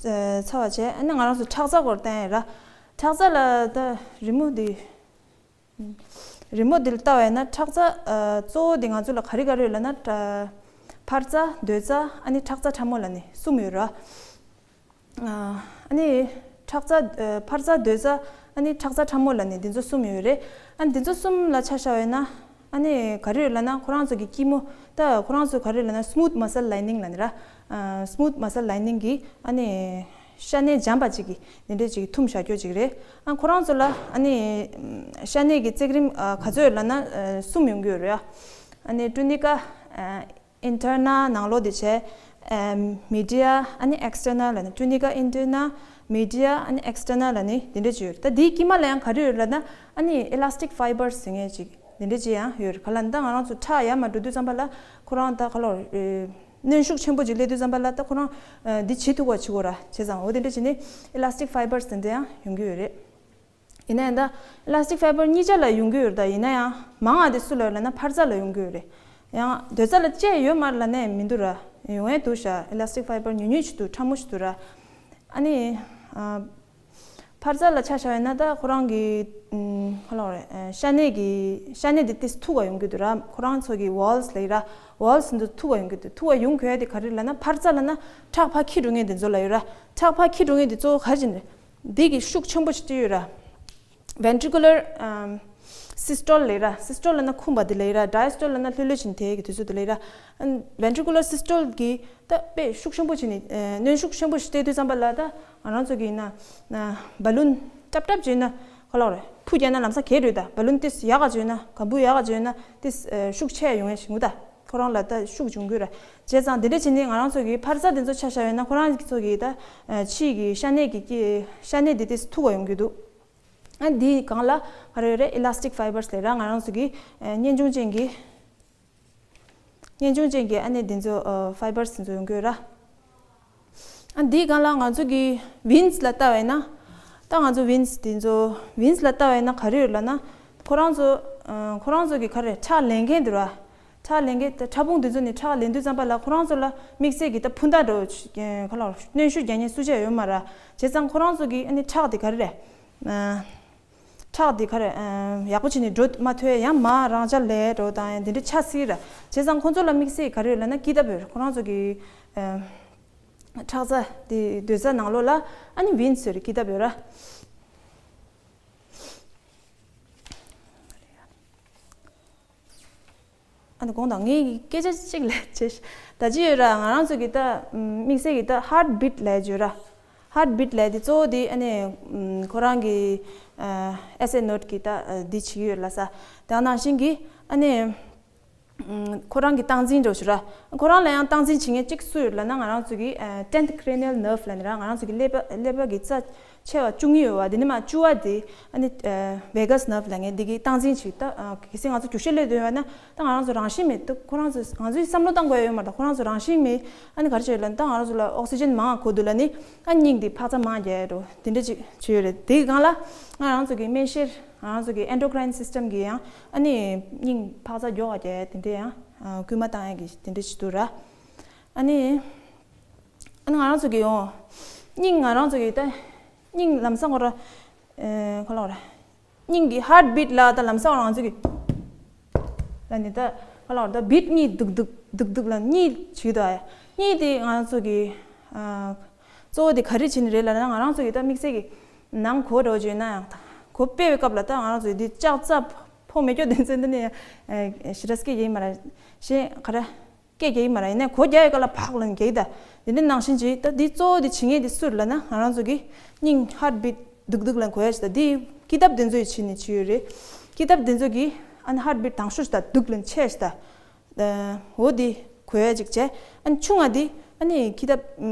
ཨ་ཚར་བ་བྱས། ཨ་ནི་ང་རང་ཚོ་ཁྲག་རྩ་སྐོར་བསྟན་ཡོད་ར། ཁྲག་རྩ་ལ་ད་རི་མོ་འདི། རི་མོ་འདི་ལ་ལྟ་བས་ན་ཁྲག་རྩ་ཨ་གཙོ་བོ་འདི་ང་ཚོ་ལ་ག་རེ་ག་རེ་ཡོད་ལབ་ན། ཨ་འཕར་རྩ། སྡོད་རྩ། ཨ་ནི་ཁྲག་རྩ་ཕྲ་མོ་ལབ་ནི་གསུམ་ཡོད་ར། ཨ་ནི་ཁྲག་རྩ་ཨ་འཕར་རྩ། སྡོད་རྩ། ཨ་ནི་ཁྲག་རྩ་ཕྲ་མོ་ལབ་ནི་འདི་ཚོ་གསུམ་ཡོད་རེད། ཨ་ནི་འདི་ཚོ་གསུམ་ལ་ཆ་བཞག་པས་ན་ཨ་ནི་ག་རེ་ཡོད་ལབ་ན། ཁོ་རང་ཚོ་གི་སྐྱི་མོ་ད་ཁོ་རང་ཚོ་ག་རེ་ཡོད་ལབ་ན་སི་མུ་ཐི་མ་སལ་ལའི་ནིང་ལབ་ནི་ར། ཨ་སི་མུ་ཐི་མ་སལ་ལའི་ནིང་གི་ཨ་ནི་ཤ་གནད་འཇམ་པ་ཅིག་གི་འདི་འདྲས་ཅིག་འཐུམ་བཞག་རྒྱུ་ཅིག་རེད། ཨ་ཁོ་རང་ཚོ་ལ་ཨ་ནི་ཤ་གནད་ཀྱི་བརྩེགས་རིམ་ཨ་ག་ཚོད་ཡོད་ལབ་ན་ཨ་གསུམ་ཡོང་གི་ཡོད་རེད། ཨ་ནི་ཀྲུ་ནི་ཀ་ཨ་ཨིན་ཊར་ནལ་ནང་ལོགས་དེ་བྱས། ཨ་མི་ཌི་ཡ། ཨ་ནི་ཨེག་སི་ཊར་ནལ་ལབ་ནི། ཀྲུ་ནི་ཀ་ཨིན་ཊར་ནལ། མི་ཌི་ཡ། ཨ་ནི་ཨེག་སི་ཊར་ནལ་ལབ་ནི་དེ་འདྲ་ཅིག་ཡོད་རེད། ད་དེའི་དཀྱིལ་མ་ལ་ཡང་ག་རེ་ཡོད་ལབ་ན་ཨ་ནི་ཨི་ལ་སི་ཊིག་ཕའི་བར་ཟེར་མཁན་ཅིག་དེ་འདྲ་ཅིག་ཡང་ཡོད་རེད། ག་ལབ་ན་ད་ང་རང་ཚོ་ཁྲག་ཡར་མར་འགྲོ་དུས་ཙམ་པ་ལ་ཁོ་རང་ད་ག་ལ་ཨེ་གནོན་ཤུགས་ཆེན་པོ་ཅིག་སླེབས་དུས་ཙམ་པ་ལ་ད་ཁོ་རང་ཨ་འདི་བྱེད་ཐུབ་པ་བྱེད་དགོས་ར། བྱས་ཙང་འོ་དེ་འདྲ་བྱས་ནས་ཨི་ལ་སི་ཊིག་ཕའི་བར་དེ་འདྲ་ཡང་ཡོང་གི་ཡོད་རེད། ཡིན་ན་ཡང་ད་ཨི་ལ་སི་ཊིག་ཕའི་བར་གཉིས་ཆ་ལ་ཡོང་གི་ཡོད་རེད། ད་ཡིན་ན་ཡང་མང་བ་དེ་སུ་ལ་ཡོད་ལབ་ན་འཕར་རྩ་ལ་ཡོང་གི་ཡོད་རེད། ཡང་སྡོད་རྩ་ལ་བཅས་ཡོད་མ་རེད་ལབ་ནས་མི་འདུག་ར། ཡོང་ཡས་འདུག་ཤག་ཨི་ལ་སི་ཊིག་ཕའི་བར་ཉུང་ཉུང་ཞིག་འདུག་ཕྲ་མོ་ཞིག་འདུག་ར། ཨ་ནི་ཨ་འཕར་རྩ་ལ་ཆ་བཞག་ཡོད་ན་ད་ཁོ་རང་གི་ཨམ་ག་ལབ་དགོས་རེད། ཨ་ཤ་གནད་ཀྱི་ཤ་གནད་དེ་ཏིས་མཐུག་ག་ཡོང་གི་འདུག་ར། ཁོ་རང་ཚོ་གི་ཝོལ་སི་ལབ་ཡོད་ར། ཝོལ་སི་འདི་མཐུག་ག་ཡོང་གི་འདུག་མཐུག་ག་ཡོང་དགོས་ཡ་དེ་ག་རེ་ལབ་ན་འཕར་རྩ་ལབ་ན་ཁྲག་ཕར་འཁྱེར་འགྲོ་མཁན་དེ་ཚོ་ལ་ཡོད་ར། ཁྲག་ཕར་འཁྱེར་འགྲོ་མཁན་དེ་གཙོ་བོ་ག་རེ་བྱས་ནས་རེད། འདི་གི་ཤུགས་ཆེན་པོ་ཞིག་སྤྲད་ཡོད་ར། ཝེན་ཊི་རི་ཀུ་ལར་ཨམ་སི་སི་ཊོལ་ལབ་ཡོད་ར། སི་སི་ཊོལ་ལབ་ན་འཁུམས་པ་དེ་ལབ་ཡོད་ར། ཌའི་སི་ཊོལ་ལབ་ན་ལྷོད་ལྷོད་བྱས་ནས་དེ་གི་དུས་ཚོད་དེ་ལབ་ཡོད་ར། ཨམ་ཝེན་ཊི་རི་ཀུ་ལར་སི་སི་ཊོལ་གི་ད་དཔེ་ཤུགས་ཆེན་པོ་བྱས་ནས་ཨ་གནོན་ཤུགས་ཆེན་པོ་ཞིག་སྤྲད་དུས་ཙམ་པ་ལ་ད་ང་རང་ཚོ་གི་ཡིན་ན་ན་བ་ལུན་ཏྲབ་ཏྲབ་བྱས་ན་ག་ལབ་དགོས་རེད། ཕུ་བརྒྱབ་ན་ལམ་སང་གས་འགྲོ་ཡོད་ད། བ་ལུན་ཏིས་ཡག་ག་བྱས་ན་གམ་བུ་ཡག་ག་བྱས་ན་ཏིས་ཨ་ཤུགས་ཆེ་ཡོང་ཡ་ཞིག་འདུག་ད། ཁོ་རང་ལ་ད་ཤུགས་འབྱུང་གི་རེད། བྱས་ཙང་དེ་འདྲ་བྱས་ནས་ང་རང་ཚོ་གི་འཕར་རྩ་དེ་ཚོ་ཆ་བཞག་ཡོད་ན་ཁོ་རང་ཚོ་གི་ད་ཨ་ཕྱི་གི་ཤ་གནད་ཀྱི་ཀྱི་ཤ་གནད་དེ་ཏིས་མཐུག་ག་ཡོང་གི་འདུག་ཨ་འདིའི་སྒང་ལ་ག་རེ་ཡོད་རེད། ཨི་ལ་སི་ཊིག་ཕའི་བར་སི་ལབ་ཡོད་ར། ང་རང་ཚོ་གི་ཨ་གཉེན་ཆུང་ཅན་གྱི་གཉེན་ཆུང་ཅན་གྱི་ཨ་ནི་འདི་ཚོ་ཨ་ཕའི་བར་སི་འདི་ཚོ་ཡོང་གི་ཡོད་ར། ཨ་འདིའི་སྒང་ལ་ང་ཚོ་གི་ཝིན་སི་ལ་ལྟ་བས་ན། ད་ང་ཚོ་ཝིན་སི་འདི་ཚོ་ཝིན་སི་ལ་ལྟ་བས་ན་ག་རེ་ཡོད་ལབ་ན། ཁོ་རང་ཚོ་ཨ་ཁོ་རང་ཚོ་གི་ག་རེ་ཁྲག་ལེན་མཁན་འདུག་ར། ཁྲག་ལེན་མཁན་དེ་ཕྲ་ཕུང་འདི་ཚོ་ནས་ཁྲག་ལེན་དུས་ཙམ་པ་ལ་ཁོ་རང་ཚོ་ལ་དམིགས་བསལ་གྱི་ད་འཕུར་མདའ་འདྲ་བོ་ཅིག་ག་ལ་གནོན་ཤུགས་རྒྱག་མཁན་སུ་གཅིག་ཡོད་མ་རེད། བྱས་ཙང་ཁོ་རང་ཚོ་གི་ཨ་ནི་ཁྲག་དེ་ག་རེ་རེད། ཨ་ཁྲག་དེ་ག་རེ་ཨ་ཡག་པོ་བྱས་ནས་འགྲོ་མ་ཐུབ། ཡང་མར་རང་འཇགས་ལ་འགྲོ་དང་ཡང་དེ་འདྲ་ཆགས་སྲིད་ར། བྱས་ཙང་ཁོ་ཚོ་ལ་དམིགས་བསལ་ག་རེ་ཡོད་ལབ་ན་ཀི་ཏབ་ཡོད་རེད། ཁོ་རང་ཚོ་གི་ཨ་ཁྲག་རྩ་དེ་སྡོད་རྩ་ནང་ལོགས་ལ་ཨ་ནི་ཝིན་སི་ཟེར་ཀི་ཏབ་ཡོད་ར། ཨ་ནི་དགོངས་དག་ངའི་སྐད་ཆ་གཅིག་ལབ་བྱས། ད་ཅི་ཡོད་ར། ང་རང་ཚོ་གི་ད་དམིགས་བསལ་གྱི་ད་ཧར་ཊི་བིཊ་ལབ་ཡོད་ར། ཧར་ཊི་བིཊ་ལབ་དེ་གཙོ་བོ་དེ་ཨ་ནི་ཁོ་རང་གི་ཨ་ཨེས་ཨེ་ནོཌ་གི་ད་འདི་བྱེད་ཀྱི་ཡོད་ལབ་ས། དེ་ནང་བཞིན་གྱི་ཨ་ནི་ཁོ་རང་གི་སྟངས་འཛིན་འགྲོ་ཞུ་ར། ཁོ་རང་ལ་ཡང་སྟངས་འཛིན་བྱེད་མཁན་གཅིག་སུ་ཡོད་ལབ་ན་ང་རང་ཚོ་གི་ཨ་ཏེན་ཐི་ཁི་རེ་ནི་ཡལ་ནར་ཝི་ལབ་ནི་ར། ང་རང་ཚོ་གི་ཀླད་པ་ཀླད་པ་གི་རྩ་ ཆེ་བ་བཅུ་གཉིས་ཡོད་པ་དེ་ནི་མ་བཅུ་བ་དེ་ཨ་ནི་ཝེ་གཱ་སི་ནརབ་ལབ་མཁན་འདི་གི་སྟངས་འཛིན་བྱེད་ད། གལ་སྲིད་ང་ཚོ་རྒྱུག་ཤར་སླེབས་འདོད་ཡོད་ན་ད་ང་རང་ཚོ་རང་བཞིན་མེད་ད། ཁོ་རང་ཚོ་ང་ཚོའི་བསམ་བློ་བཏང་དགོས་ཡོད་མ་རེད། ད་ཁོ་རང་ཚོ་རང་བཞིན་མེད། ཨ་ནི་ག་རེ་བྱས་ཡོད་ལབ་ན་ད་ང་རང་ཚོ་ལ་ཨོག་སི་ཇན་མང་དགོས་འདུག་ལབ་ནི་ཨ་སྙིང་འདི་འཕག་འཚག་མང་རྒྱག་ཡ་འགྲོ་དེ་འདྲ་ཅིག་བྱས་ཡོད་རེད། དེ་གི་སྒང་ལ་ང་རང་ཚོ་གི་སྨན་གཤེར་ང་རང་ཚོ་གི་ཨེན་ཌོ་ཀྲིན་སིས་ཊམ་གི་ཡང་ཨ་ནི་སྙིང་འཕག་འཚག་མགྱོགས་པ་རྒྱག་ཡ་དེ་འདྲ་ཡང་སྐུལ་མ་བཏང་ཡ་གི་དེ་འདྲ་ཅིག་འདུག་ར། ཨ་ནི། ཨ་ནི་ང་རང་ཚོ་གི་ཡོང་། སྙིང་ང་རང་ཚོ་གི་ད། སྙིང་ལམ་སང་ཁོ་ར། ཨེ། ཁོ་ལ་ཁོ་ར། སྙིང་གི་ཧར་ཊི་བིཊ་ལ་ད་ལམ་སང་ང་རང་ཚོ་གི། ལ་ནི་ད། ཁོ་ལ་ཁོ་ར་ད་བིཊ་གཉིས་སྡུག་སྡུག་སྡུག་སྡུག་ལ་གཉིས་བྱེད་དོ་ཨ། གཉིས་དེ་ང་རང་ཚོ་གི། ཨ། གཙོ་བོ་དེ་ག་རེ་བྱེད་ནི་རེད་ལབ་ན་ང་རང་ཚོ་གི་ད་དམིགས་བསལ་གི། ནང་གོ་འགྲོ་བྱོས་ན་ཡང་ད། གོ་སྤེལ་བའི་སྐབས་ལ་ད་ང་རང་ཚོ་གི་འདི་ལྕགས་རྩ་ཕོ་མེ་སྐྱོ་དེ་ཚོ་འདི་ནས། ཨེ། ཞེ་དྲག་སྐད་རྒྱག་གི་མ་རེད། ཞེས་ག་རེ། སྐད་རྒྱག་གི་མ་རེད། ཡིན་ནའི་གོ་རྒྱག་ཡོད་ག་ལ་ཕག་ལ་རྒྱག་གི་ད། དེ་འདྲ་ནང་བཞིན་བྱེད་ད། འདི་གཙོ་བོ་འདི་བྱེད་མཁན་འདི་སུ་རེད་ལབ་ན་ང་རང་ཚོ་གི་སྙིང་ཧར་ཊི་བིཊ་སྡུག་སྡུག་ལ་གོ་ཡ་ཞིག་ད། འདི་ཀི་ཏབ་འདི་ཚོ་ཡི་བྱེད་ནི་བྱེད་ཡོད་རེད། ཀི་ཏབ་འདི་ཚོ་གི་ཨ་ནི་ཧར་ཊི་བིཊ་དང་ཤོས་ཞིག་ད་སྡུག་ལ་ཆེ་ཞིག་ད། འོ་འདི་གོ་ཡ་ཅིག་བྱས། ཨ་ནི་ཆུང་ང་འདི་ཨ་ནི་ཀི་ཏབ་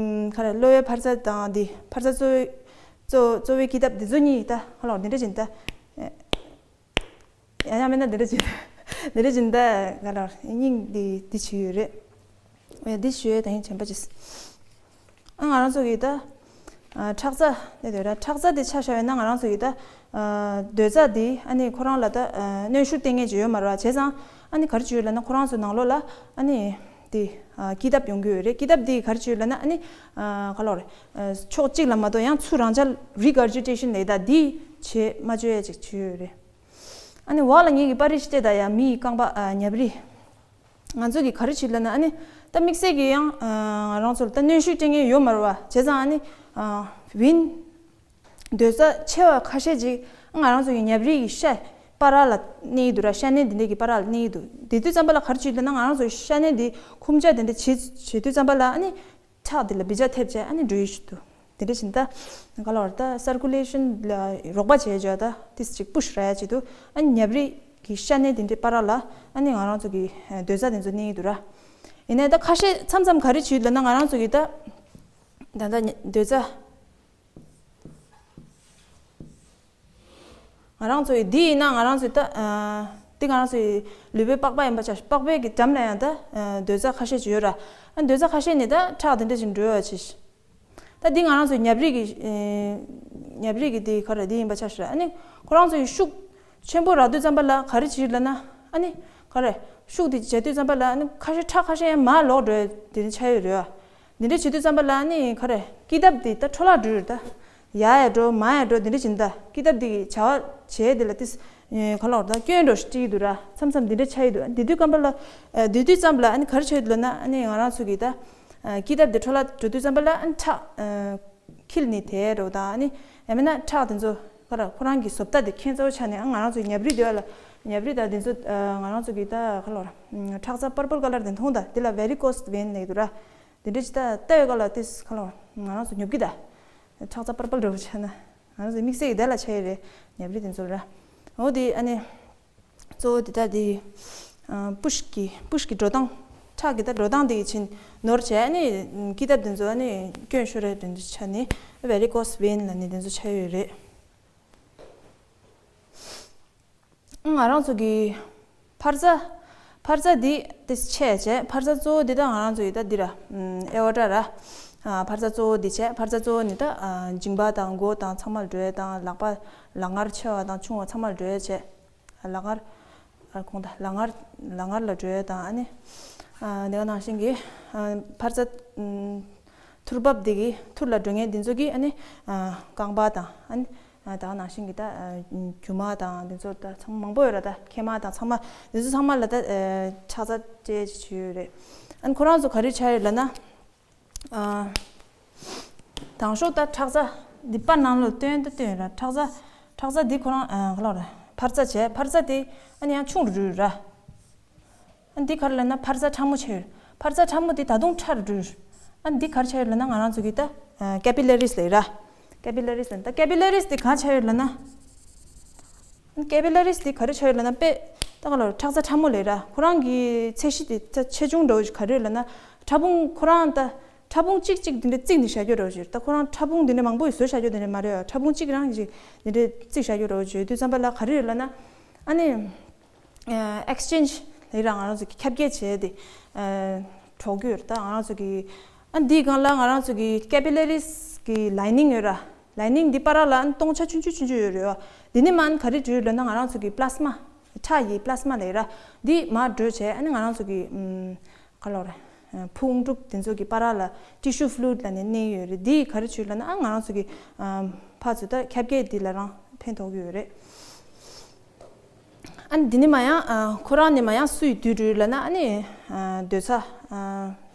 ག་རེ་གློ་བའི་འཕར་རྩ་དང་འདི་འཕར་རྩ་གཙོ་བོའི་གཙོ་གཙོ་བོའི་ཀི་ཏབ་འདི་ཚོ་གཉིས་ད་ཧ་ལོ་འདི་འདྲ་བྱེད་ད། ཡང་ཡང་མིན་ན་འདི་འདྲ་བྱེད། འདི་འདྲ་བྱེད་ད་ག་ལ་སྙིང་འདི་འདི་བྱེད་ཡོད་རེད། ཨེ་འདི་བྱེད་ཡོད་ད་ཡིན་གྱོན་པ་ཅིས། ཨ་ང་རང་ཚོ་གི་ད། ཨ་ཁྲག་རྩ་དེ་དེ་ར་ཁྲག་རྩ་དེ་ཆ་བཞག་ཡོད་ན་ང་རང་ཚོ་གི་ད། ཨ་སྡོད་རྩ་དེ་ཨ་ནི་ཁོ་རང་ལ་ད་ཨ་གནོན་ཤུགས་སྟེར་མཁན་ཅིག་ཡོད་མ་རེད་བ། བྱས་ཙང་ཨ་ནི་ག་རེ་བྱེད་ཡོད་ལབ་ན་ཁོ་རང་ཚོ་ནང་ལོགས་ལ་ཨ་ནི་དེ་ཨ་ཀི་ཏབ་ཡོང་གི་ཡོད་རེད། ཀི་ཏབ་དེ་ག་རེ་བྱེད་ཡོད་ལབ་ན་ཨ་ནི་ཨ་ག་ལོག་རེད། ཨ་ཕྱོགས་གཅིག་ལ་མ་གཏོགས་ཡང་ཚུར་རང་འཇགས་རི་གར་ཇི་ཊེ་ཤན་ལབ་ད་དེ་བྱེད་མ་བཅུག་ཡ་ཅིག་བྱེད་ཡོད་རེད། ཨ་ནི་འོག་ལ་ངེད་ཀྱི་པར་རིས་སྤྲད་ད་ཡ་མི་ཡི་རྐང་པ་ཨ་ཉབ་རིས། ང་ཚོ་གི་ག་རེ་བྱེད་ལབ་ན་ཨ་ནི་ད་དམིགས་བསལ་གྱི་ཡང་ཨ་ང་རང་ཚོ་ལ་ད་གནོན་ཤུགས་སྤྲད་མཁན་ཡོད་མ་རེད་བ། བྱས་ཙང་ཨ་ནི་ཨ་བིན། སྡོད་རྩ་ཆེ་བ་ཁ་ཤས་ཅིག་ང་རང་ཚོ་གི་ཉབ་རིས་ཀྱི་ཤ་བར་ལ་གནས་ཀྱི་འདུག་ར། ཤ་གནད་འདི་འདྲ་གི་བར་ལ་གནས་ཀྱི་འདུག་དེ་དུས་ཙམ་པ་ལ་ག་རེ་བྱེད་ལབ་ན་ང་རང་ཚོ་ཤ་གནད་འདི་ཁུམ་ཆ་དེ་འདྲ་བྱེད་བྱེད་དུས་ཙམ་པ་ལ་ཨ་ནི། ཁྲག་དེ་ལ་བི་ཇ་ཐེབས་བྱས་ཨ་ནི་འགྲོ་ཡི་ཞིག་འདུག་དེ་འདྲ་བཞིན་ད། ག་ལ་བར་ད་སར་ཀུ་ལེ་ཤན་ལ་རོགས་པ་བྱས་བྱས་ད་ཏིས་ཅིག་པུཤ་ར་ཡ་ཅིག་འདུག་ཨ་ནི་ཉབ་རིས་ཀྱི་ཤ་གནད་དེ་འདྲའི་བར་ལ་ཨ་ནི་ང་རང་ཚོ་གི་སྡོད་རྩ་དེ་ཚོ་གནས་ཡི་འདུག་ར། ཡིན་ནའི་ད་ཁ་ཤས་མཚམས་མཚམས་ག་རེ་བྱེད་ལབ་ན་ང་རང་ཚོ་གི་ད། ད་ད་སྡོད་རྩ། ང་རང་ཚོ་ཡི་འདི་ཡིན་ན་ང་རང་ཚོའི་ད། འདི་ང་རང་ཚོའི་ལུས་པོའི་པགས་པ་ཡིན་པ་ཆ་པགས་པའི་གི་འགྲམ་ལ་ཡང་ད། སྡོད་རྩ་ཁ་ཤས་ཅིག་ཡོད་ར། ཨ་སྡོད་རྩ་ཁ་ཤས་ནི་ད་ཁྲག་དེ་འདྲ་ཅིག་འགྲོ་བ་ཆེ་ཤི། ད་འདི་ང་རང་ཚོའི་ཉབ་རིས་ཀྱི། ཉབ་རིས་ཀྱི་འདི་ག་རེ་འདི་ཡིན་པ་ཆ་ཤི་ར། ཨ་ནི་ཁོ་རང་ཚོ་ཡི་ཤུགས་ཆེན་པོ་རག་དུས་ཙམ་པ་ལ་ག་རེ་བྱེད་ལབ་ན། ཨ་ནི་ག་རེ་ཤུགས་དེ་བྱེད་དུས་ཙམ་པ་ལ་ཨ་ནི་ཁ་ཤས་ཁྲག་ཁ་ཤས་ཡང་མར་ལོག་འགྲོ་ཡ་དེ་འདྲ་ཆགས་ཡོད་རེད་བ། འདི་འདྲ་བྱེད་དུས་ཙམ་པ་ལ་ཨ་ནི་ག་རེ་ཀི་ཏབ་དེ་ད་འཕྲོ་བརླག་འགྲོ་ཡོད་རེད་ད། ཡར་ཡར་འགྲོ་མར་ཡར་འགྲོ་འདི་འདྲ་བྱེད་ད། ཀི་ཏབ་འདི་གི་བྱ་བ་བྱེད་འདི་ལ་ཏིས། ག་ལོག་ད་སྐྱོན་འགྲོ་ཞིག་ཅིག་འདུག་ར། མཚམས་མཚམས་འདི་འདྲ་ཆགས་ཡི་འདུག་འདི་དུས་སྐམ་པ་ལ། འདི་དུས་ཙམ་པ་ལ་ཨ་ནི་ག་རེ་ཆགས་ཡི་འདུག་ལབ་ན་ཨ་ནི་ང་རང་ཚོ་གི་ད། ཀི་ཏབ་འདི་འཕྲོ་བརླག་འགྲོ་དུས་ཙམ་པ་ལ་ཨ་ནི་ཁྲག་འཁྱིལ་ནས་དེ་རོ་དང་ཨ་ནི། ཡང་མིན་ན་ཁྲག་དེ་ཚོ་ག་ར་ཁོ་རང་གི་བཟོ་ལྟ་དེ་ཁྱད་མཚར་པོ་ཆགས་ནས་ཨ་ང་རང་ཚོ་ཉབ་རིས་འདི་བ་ལ། ཉབ་རིས་དང་དེ་ཚོ་ང་རང་ཚོ་གི་ད་ག་ལོག་ར། ཁྲག་རྩ་པར་པལ་ཀ་ལར་དེ་མཐོང་ད་འདི་ལ་ཝེ་རི་ཀོས་ཝེན་ལབ་འདུག་ར། དེ་འདྲ་ཅིག་ད་ལྟ་བའི་སྐབས་ལ་ཏིས་ཁ་ལོ་ང་རང་ཚོ་ཉོབ་ཀྱི་ད། ཁྲག་རྩ་པར་པལ་འདྲ་བོ་ཆགས་ན་ང་རང་ཚོ་དམིགས་བསལ་གྱི་དེ་ལ་ཆགས་ཡོད་རེད། ཉབ་རིས་དེ་ཚོ་ར། འོ་དེ་ཨ་ནི། གཙོ་བོ་དེ་ད་དེ། པུཤ་གི་པུཤ་གི་འགྲོ་སྟངས། ཁྲག་གི་ད་འགྲོ་སྟངས་དེ་གི་ཕྱིན་ནོར་བྱས་ཨ་ནི། ཀི་ཏབ་དེ་ཚོ་ཨ་ནི་སྐྱོན་ཤོར་རེད་དེ་ཚོ་ཆགས་ནི། ཝེ་རི་ཀོས་ཝེན་ལབ་ནི་དེ་ཚོ་ཆགས་ཡོད་རེད། ང་རང་ཚོ་གི་འཕར་རྩ། འཕར་རྩ་འདི་དེ་ཆེ་བྱས་འཕར་རྩ་གཙོ་བོ་འདི་ད་ང་རང་ཚོ་ཡི་ད་འདི་ར། ཨེ་ཝོ་ཊ་ར། ཨ་འཕར་རྩ་གཙོ་བོ་འདི་བྱས་འཕར་རྩ་གཙོ་བོ་ནི་ད་ཨ་མཇིང་པ་དང་མགོ་དང་ཚང་མར་འགྲོ་ཡས་དང་ལག་པ་ལག་ངར་ཆེ་བ་དང་ཆུང་བ་ཚང་མར་འགྲོ་ཡས་བྱས། ལག་ངར། ཨ་ཁོང་ད་ལག་ངར་ལག་ངར་ལ་འགྲོ་ཡས་དང་ཨ་ནི། ཨ་དེ་ག་ནང་བཞིན་གི་ཨ་འཕར་རྩ། ཨ་ཐུར་འབབ་འདི་གི་ཐུར་ལ་འགྲོ་མཁན་འདི་ཚོ་གི་ཨ་ནི། ཨ་རྐང་པ་དང་ཨ་ནི། ཨ་ད་ག་ནང་བཞིན་གྱི་ད་ཨ་རྒྱུ་མ་དང་འདི་ཚོ་ད་ཚང་མ་མང་པོ་ཡོད་ར། ད་མཁལ་མ་དང་ཚང་མ་འདི་ཚོ་ཚང་མ་ལ་ད་ཨ་ཁྲག་རྩ་སྤྲད་བྱས་ཡོད་རེད། ཨ་ནི་ཁོ་རང་ཚོ་ག་རེ་ཆགས་ཡོད་ལབ་ན། ཨ་དང་ཤོག་ད་ཁྲག་རྩ་འདི་པར་ནང་ལ་སྟོན་ད་སྟོན་ཡོད་ར། ཁྲག་རྩ་ཁྲག་རྩ་འདི་ཁོ་རང་ཨ་ག་ལ་ར་འཕར་རྩ་བྱས་འཕར་རྩ་དེ་ཨ་ནི་ཡང་ཆུང་རུ་འགྲོ་ཡོད་ར། ཨ་འདི་ག་རེ་ལབ་ན་འཕར་རྩ་ཕྲ་མོ་ཆེ་ཡོད། འཕར་རྩ་ཕྲ་མོ་འདི་ད་དུང་ཕྲ་རུ་འགྲོ་ཡོད། ཨ་འདི་ག་རེ་ཆགས་ཡོད་ལབ་ན་ང་རང་ཚོ་གི་ད་ཀེ་པི་ལ་རིས་ལབ་ཡོད་ར། ཀེ་པི་ལ་རིས་ལབ་ད་ཀེ་པི་ལ་རིས་འདི་ག་ཆགས་ཡོད་ལབ་ན། ཨ་ཀེ་པི་ལ་རིས་འདི་ག་རེ་ཆགས་ཡོད་ལབ་ན་དཔེ་ད་ག་ལ་ཁྲག་རྩ་ཕྲ་མོ་ལབ་ཡོད་ར། ཁོ་རང་གི་ཚད་གཞི་དེ་ད་ཆེ་ཆུང་འདྲ་བོ་ཞིག་ག་རེ་ཡོད་ལབ་ན་ཕྲ་ཕུང་ཁོ་རང་ད། ཕྲ་ཕུང་གཅིག་གཅིག་འདི་འདྲ་བརྩིགས་ནས་བཞག་རྒྱུ་རེད་བ་ཞེས། ད་ཁོ་རང་ཕྲ་ཕུང་འདི་འདྲ་མང་པོ་ཡི་བཟོས་བཞག་རྒྱུ་འདི་འདྲ་མ་རེད་བ། ཕྲ་ཕུང་གཅིག་རང་ཞིག་འདི་འདྲ་བརྩིགས་བཞག་རྒྱུ་རེད་བ་ཞེས་དུས་ཙམ་པ་ལ་ག་རེ་རེད་ལབ་ན། ཨ་ནི། ཨེག་སི་ཅེན་ཇི་ལབ་ར། ང་རང་ཚོ་གི་ཁྱབ་གདལ་བྱས་ཏེ་འགྲོ་གི་ཡོད་རེད། ད་ང་རང་ཚོ་གི་ཨ་འདིའི་སྒང་ལ་ང་རང་ཚོ་གི་ཀེ་པི་ལ་རིས་གི་ལའི་ནིང་ཡོད་ར། ལའི་ནིང་འདི་བར་ལ་ཨ་ནི་སྟོང་ཆ་ཆུང་ཆུང་ཆུང་ཆུང་ཡོད་རེད་བ། འདི་ནི་མ་ཨ་ནི་ག་རེ་བྲིས་ཡོད་ལབ་ན། ང་རང་ཚོ་གི་པླ་སྨ། ཁྲག་གི་པླ་སྨ་ལབ་ར། འདི་མར་བགྲོད་བྱས། ཨ་ནི་ང་རང་ཚོ་གི་ཨམ། ག་ལབ་ར། ཕུང་གྲུབ་དེ་ཚོ་གི་བར་ལ་ཊི་ཤུ་ཕུ་ལུ་ཌི་ལབ་ནས་གནས་ཡོད་རེད། འདི་ག་རེ་བྱས་ལབ་ན། ཨ་ང་རང་ཚོ་གི་ཨམ། ཕར་ཚུར་ད་ཁྱབ་གདལ་འདི་ལ་རང་ཕན་ཐོགས་ཀྱི་ཡོད་རེད། ཨ་ནི་འདི་ནི་མ་ཡང་ཨ་ཁོ་རང་ནི་མ་ཡང་སུ་ཡིས་བསྡུས་བསྡུས་ལབ་ན། ཨ་ནི་ཨ་སྡོད་ས། ཨ་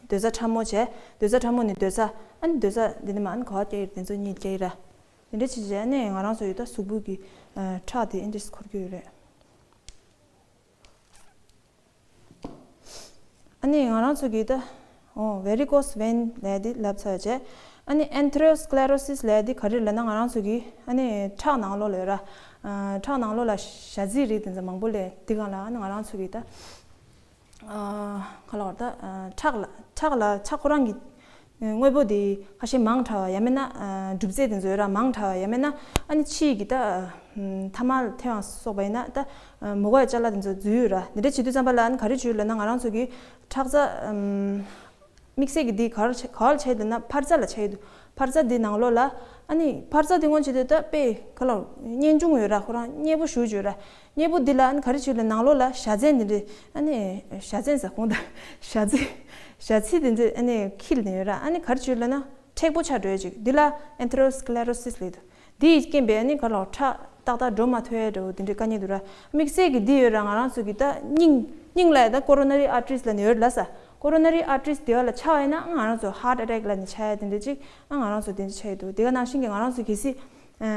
སྡོད་ས་ཕྲ་མོ་བྱས། སྡོད་ས་ཕྲ་མོ་ནས་སྡོད་ས། ཨ་ནི་སྡོད་ས་འདི་ནི་མ་ཨ་ནི་ག་བ་སྐྱེ་ཡོད་དེ་ཚོ་གཉིས་སྐྱེ་ཡི་ར། དེ་འདྲ་བྱས་བྱས་ཨ་ནི་ང་རང་ཚོ་ཡི་ད་གཟུགས་པོ་གི་ཨ་ཁྲག་དེ་ཨེ་འདྲས་འཁོར་གྱི་ཡོད་རེད། ཨ་ནི་ང་རང་ཚོ་གི་ད། ཨོ་ཝེ་རི་ཀོས་ཝེན་ལབ་དེ་ལབ་ཚར་བྱས། ཨ་ནི་ཨེ་ཐེ་རོ་སི་ཀླེ་རོ་སིས་ལབ་དེ་ག་རེ་ལབ་ན། ང་རང་ཚོ་གི་ཨ་ནི་ཁྲག་ནང་ལོགས་ལ་ཡོད་ར། ཨ་ཁྲག་ནང་ལོགས་ལ་ཞ་རྩི་རིགས་དེ་ཚོ་མང་པོ་ལས་དེ་སྒང་ལ་ཨ་ནི་ང་རང་ཚོ་གི་ད། ཨ་ག་ལབ་ར། ད་ཨ་ཁྲག་ལ་ཁྲག་ལ་ཁྲག་ཁོ་རང་གི་དངོས་པོ་དེ་ཁ་ཤས་མང་དྲགས་པ་ཡང་མིན་ན་ཨ་གྲུབ་ཚད་དེ་ཚོ་ཡོད་ར། མང་དྲགས་པ་ཡང་མིན་ན་ཨ་ནི་ཕྱིའི་གི་ད་ཨམ་ཐ་མག་ཐོན་པ་སོགས་པ་ཡིན་ན། ད་ཨ་མུ་ག་ཡི་ཅ་ལག་དེ་ཚོ་འཛུལ་ཡོད་ར། འདི་འདྲ་བྱེད་དུས་ཙམ་པ་ལ་ཨ་ནི་ག་རེ་བྱེད་ལབ་ན། ང་རང་ཚོ་གི་ཁྲག་རྩ་ཨམ་དམིགས་བསལ་གྱི་འདི་ག་རེ་ག་བ་ལ་ཆགས་ཡོད་ལབ་ན། འཕར་རྩ་ལ་ཆགས་ཡོད་འདུག་འཕར་རྩ་འདི་ནང་ལོགས་ལ། ཨ་ནི་འཕར་རྩ་འདི་སྔོན་ཆད་དུ་ད་དཔེ་ག་ལབ་ར། མཉེན་ཆུང་ཡོད་ར། ཁོ་རང་མཉེན་པོ་ཞེ་པོ་ཅིག་ཡོད་ར། མཉེན་པོ་འདི་ལ་ཨ་ནི་ག་རེ་བྱེད་ལབ་ན། ནང་ལོགས་ལ་ཞ་རྩི་འདི་འདྲ། ཨ་ནི་ཞ་རྩི་ཟེར་གོང་ད། ཞ་རྩི། ཞ་རྩི་འདི་འདྲ་ཨ་ནི་འཁྱིལ་ནས་ཡོད་ར། ཨ་ནི་ག་རེ་བྱེད་ལབ་ན་མཁྲེགས་པོ་ཆགས་འགྲོ་ཡ་ཅིག་འདི་ལ་ཨེ་ཐེ་རོ་སི་ཀླེ་རོ་སིས་ལབ་འདུག་འདི་ཡི་རྐྱེན་པས་ཨ་ནི་ག་ལབ་ར། ཁྲག་ཏག་ཏག་འགྲོ་མ་ཐུབ་ཡ་འདྲ་བོ་དེ་འདྲའི་དཀའ་ངལ་འདུག་ར། དམིགས་བསལ་གྱི་འདི་ཡོད་ར། ང་རང་ཚོ་གི་ད་སྙིང་། སྙིང་ལ་ད་ཀོ་རོ་ན་རི་ཨར་ཊི་རིས་ལབ་ནས་ཡོད་ལ་ས། ཀོ་རོ་ན་རི་ཨར་ཊི་རིས་དེ་བ་ལ་ཆགས་པ་ཡིན་ན་ང་རང་ཚོ་ཧར་ཊི་ཨེ་ཊེག་ལབ་ནས་ཆགས་ཡ་དེ་འདྲ་ཅིག་ཨ་ང་རང་ཚོ་དེ་འདྲ་ཆགས་ཡོད་འདུག་དེ་ག་ནང་བཞིན་གྱི་ང་རང་ཚོ་གལ་སྲིད་ཨ་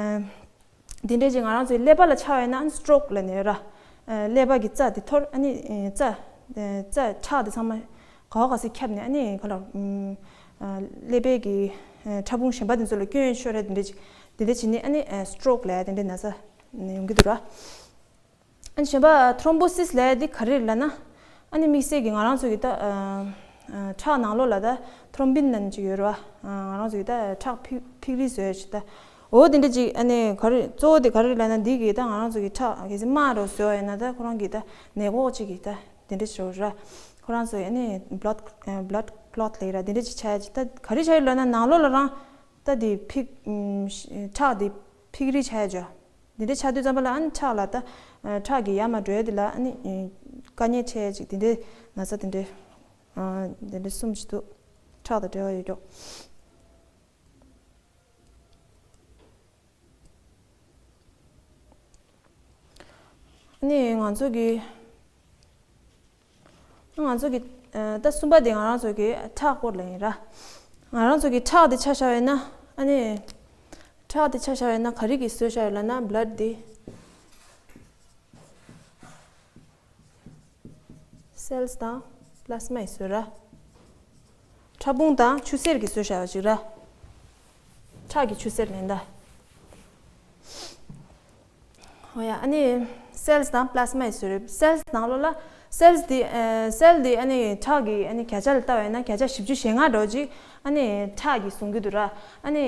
དེ་འདྲ་ཅིག་ང་རང་ཚོའི་ཀླད་པ་ལ་ཆགས་པ་ཡིན་ན་ཨ་ནི་སི་ཊོག་ལབ་ནས་ཡོད་ར། ཨ་ཀླད་པ་གི་རྩ་དེ་འཐོར། ཨ་ནི་ཨ་རྩ་ཨ་རྩ་ཁྲག་དེ་ཚང་མ་ག་བ་ག་སེ་ཁྱབ་ནས། ཨ་ནི་ག་ལབ་ར། ཨ་ཀླད་པའི་གི་ཨ་ཕྲ་ཕུང་གཞན་པ་དེ་ཚོ་ལ་སྐྱོན་ཤོར་ར། དེ་འདྲ་ཅིག་དེ་འདྲ་བྱས་ནས་ཨ་ནི་ཨ་སི་ཊོག་ལབ་ཡ་དེ་འདྲའི་ན་ཚ་ཡོང་གི་འདུག་ར། ཨ་ནི་གཞན་པ་ཐོ་རོམ་བོ་སིས་ལབ་ཡ་དེ་ག་རེ་རེད་ལབ་ན། ཨ་ནི་དམིགས་བསལ་གྱི་ང་རང་ཚོ་གི་ད་ཨ་ཨ་ཁྲག་ནང་ལོགས་ལ་ད་ཐོ་རོམ་བིན་ལབ་ནི་ཅིག་ཡོད་རེད་བ། ཨ་ང་རང་ཚོ་གི་ད་ཁྲག་ཕིག་ཕིགས་རིས་བཟོ་ཡ་ཅིག་ད། འོ་དེ་འདྲ་ཅིག་ཨ་ནི་ག་རེ་གཙོ་བོ་དེ་ག་རེ་རེད་ལབ་ན། འདི་གི་ད་ང་རང་ཚོ་གི་ཁྲག་གལ་སྲིད་དམར་རུ་བཟོ་བ་ཡིན་ན། ད་ཁོ་རང་གི་ད་ནད་འགོག་ཅིག་གི་ད་དེ་འདྲ་ཞིག་རེད་ར། ཁོ་རང་ཚོ་ཨ་ནི་བློཌ་བློཌ་ཀི་ལོཊ་ལབ་ཡ་ར། དེ་འདྲ་ཅིག་ཆགས་ཡ་ཅིག་ད་ག་རེ་ཆགས་ཡོད་ལབ་ན། ནང་ལོགས་ལ་རང་ད་དེ་ཕིགས་ཨམ་ཁྲག་དེ་ཕིགས་རིས་ཆགས་ཡ་ཅིག་འདི་འདྲ་ཆགས་དུས་ཙམ་པ་ལ་ཨ་ནི་ཁྲག་ལ་ད་ཨ་ཁྲག་གི་ཡར་མར་འགྲོ་ཡ་དེ་ལ་ཨ་ནི་ཨ་དཀའ་ངལ་འཕྲད་ཅིག་དེ་འདྲའི་ན་ཚ་དེ་འདྲའི་ཨ་དེ་འདྲའི་གསུམ་ཅིག་འདུག་ཁྲག་དང་འབྲེལ་བ་ཡོད་ཀྱོག་ཨ་ནི་ང་ཚོ་གི་ང་ཚོ་གི་ཨ་ད་གསུམ་པ་དེ་ང་རང་ཚོ་གི་ཁྲག་སྐོར་ལ་ཡིན་ར། ང་རང་ཚོ་གི་ཁྲག་དེ་ཆ་བཞག་ཡོད་ན། ཨ་ནི་ཁྲག་དེ་ཆ་བཞག་ཡོད་ན་ག་རེ་གིས་བཟོས་བཞག་ཡོད་ལབ་ན། བློཌ་དེ་སེལ་སི་དང་པླ་སྨ་ཡིས་བཟོས་ར། ཕྲ་ཕུང་དང་ཆུ་སེར་གྱིས་བཟོས་བཞག་པ་ཅིག་ར། ཁྲག་གི་ཆུ་སེར་ལབ་ཡ་ད། ཨོ་ཡ། ཨ་ནི་སེལ་སི་དང་པླ་སྨ་ཡིས་བཟོས་རེད། སེལ་སི་ནང་ལོགས་ལ་སེལ་སི་དེ་ཨ་སེལ་དེ་ཨ་ནི་ཁྲག་གི་ཨ་ནི་བརྒྱ་ཆ་ལ་ལྟ་བ་ཡིན་ན་བརྒྱ་ཆ་བཞི་བཅུ་ཞེ་ལྔ་འདྲ་བོ་ཅིག་ཨ་ནི་ཁྲག་གིས་བཟུང་གི་འདུག་ར། ཨ་ནི་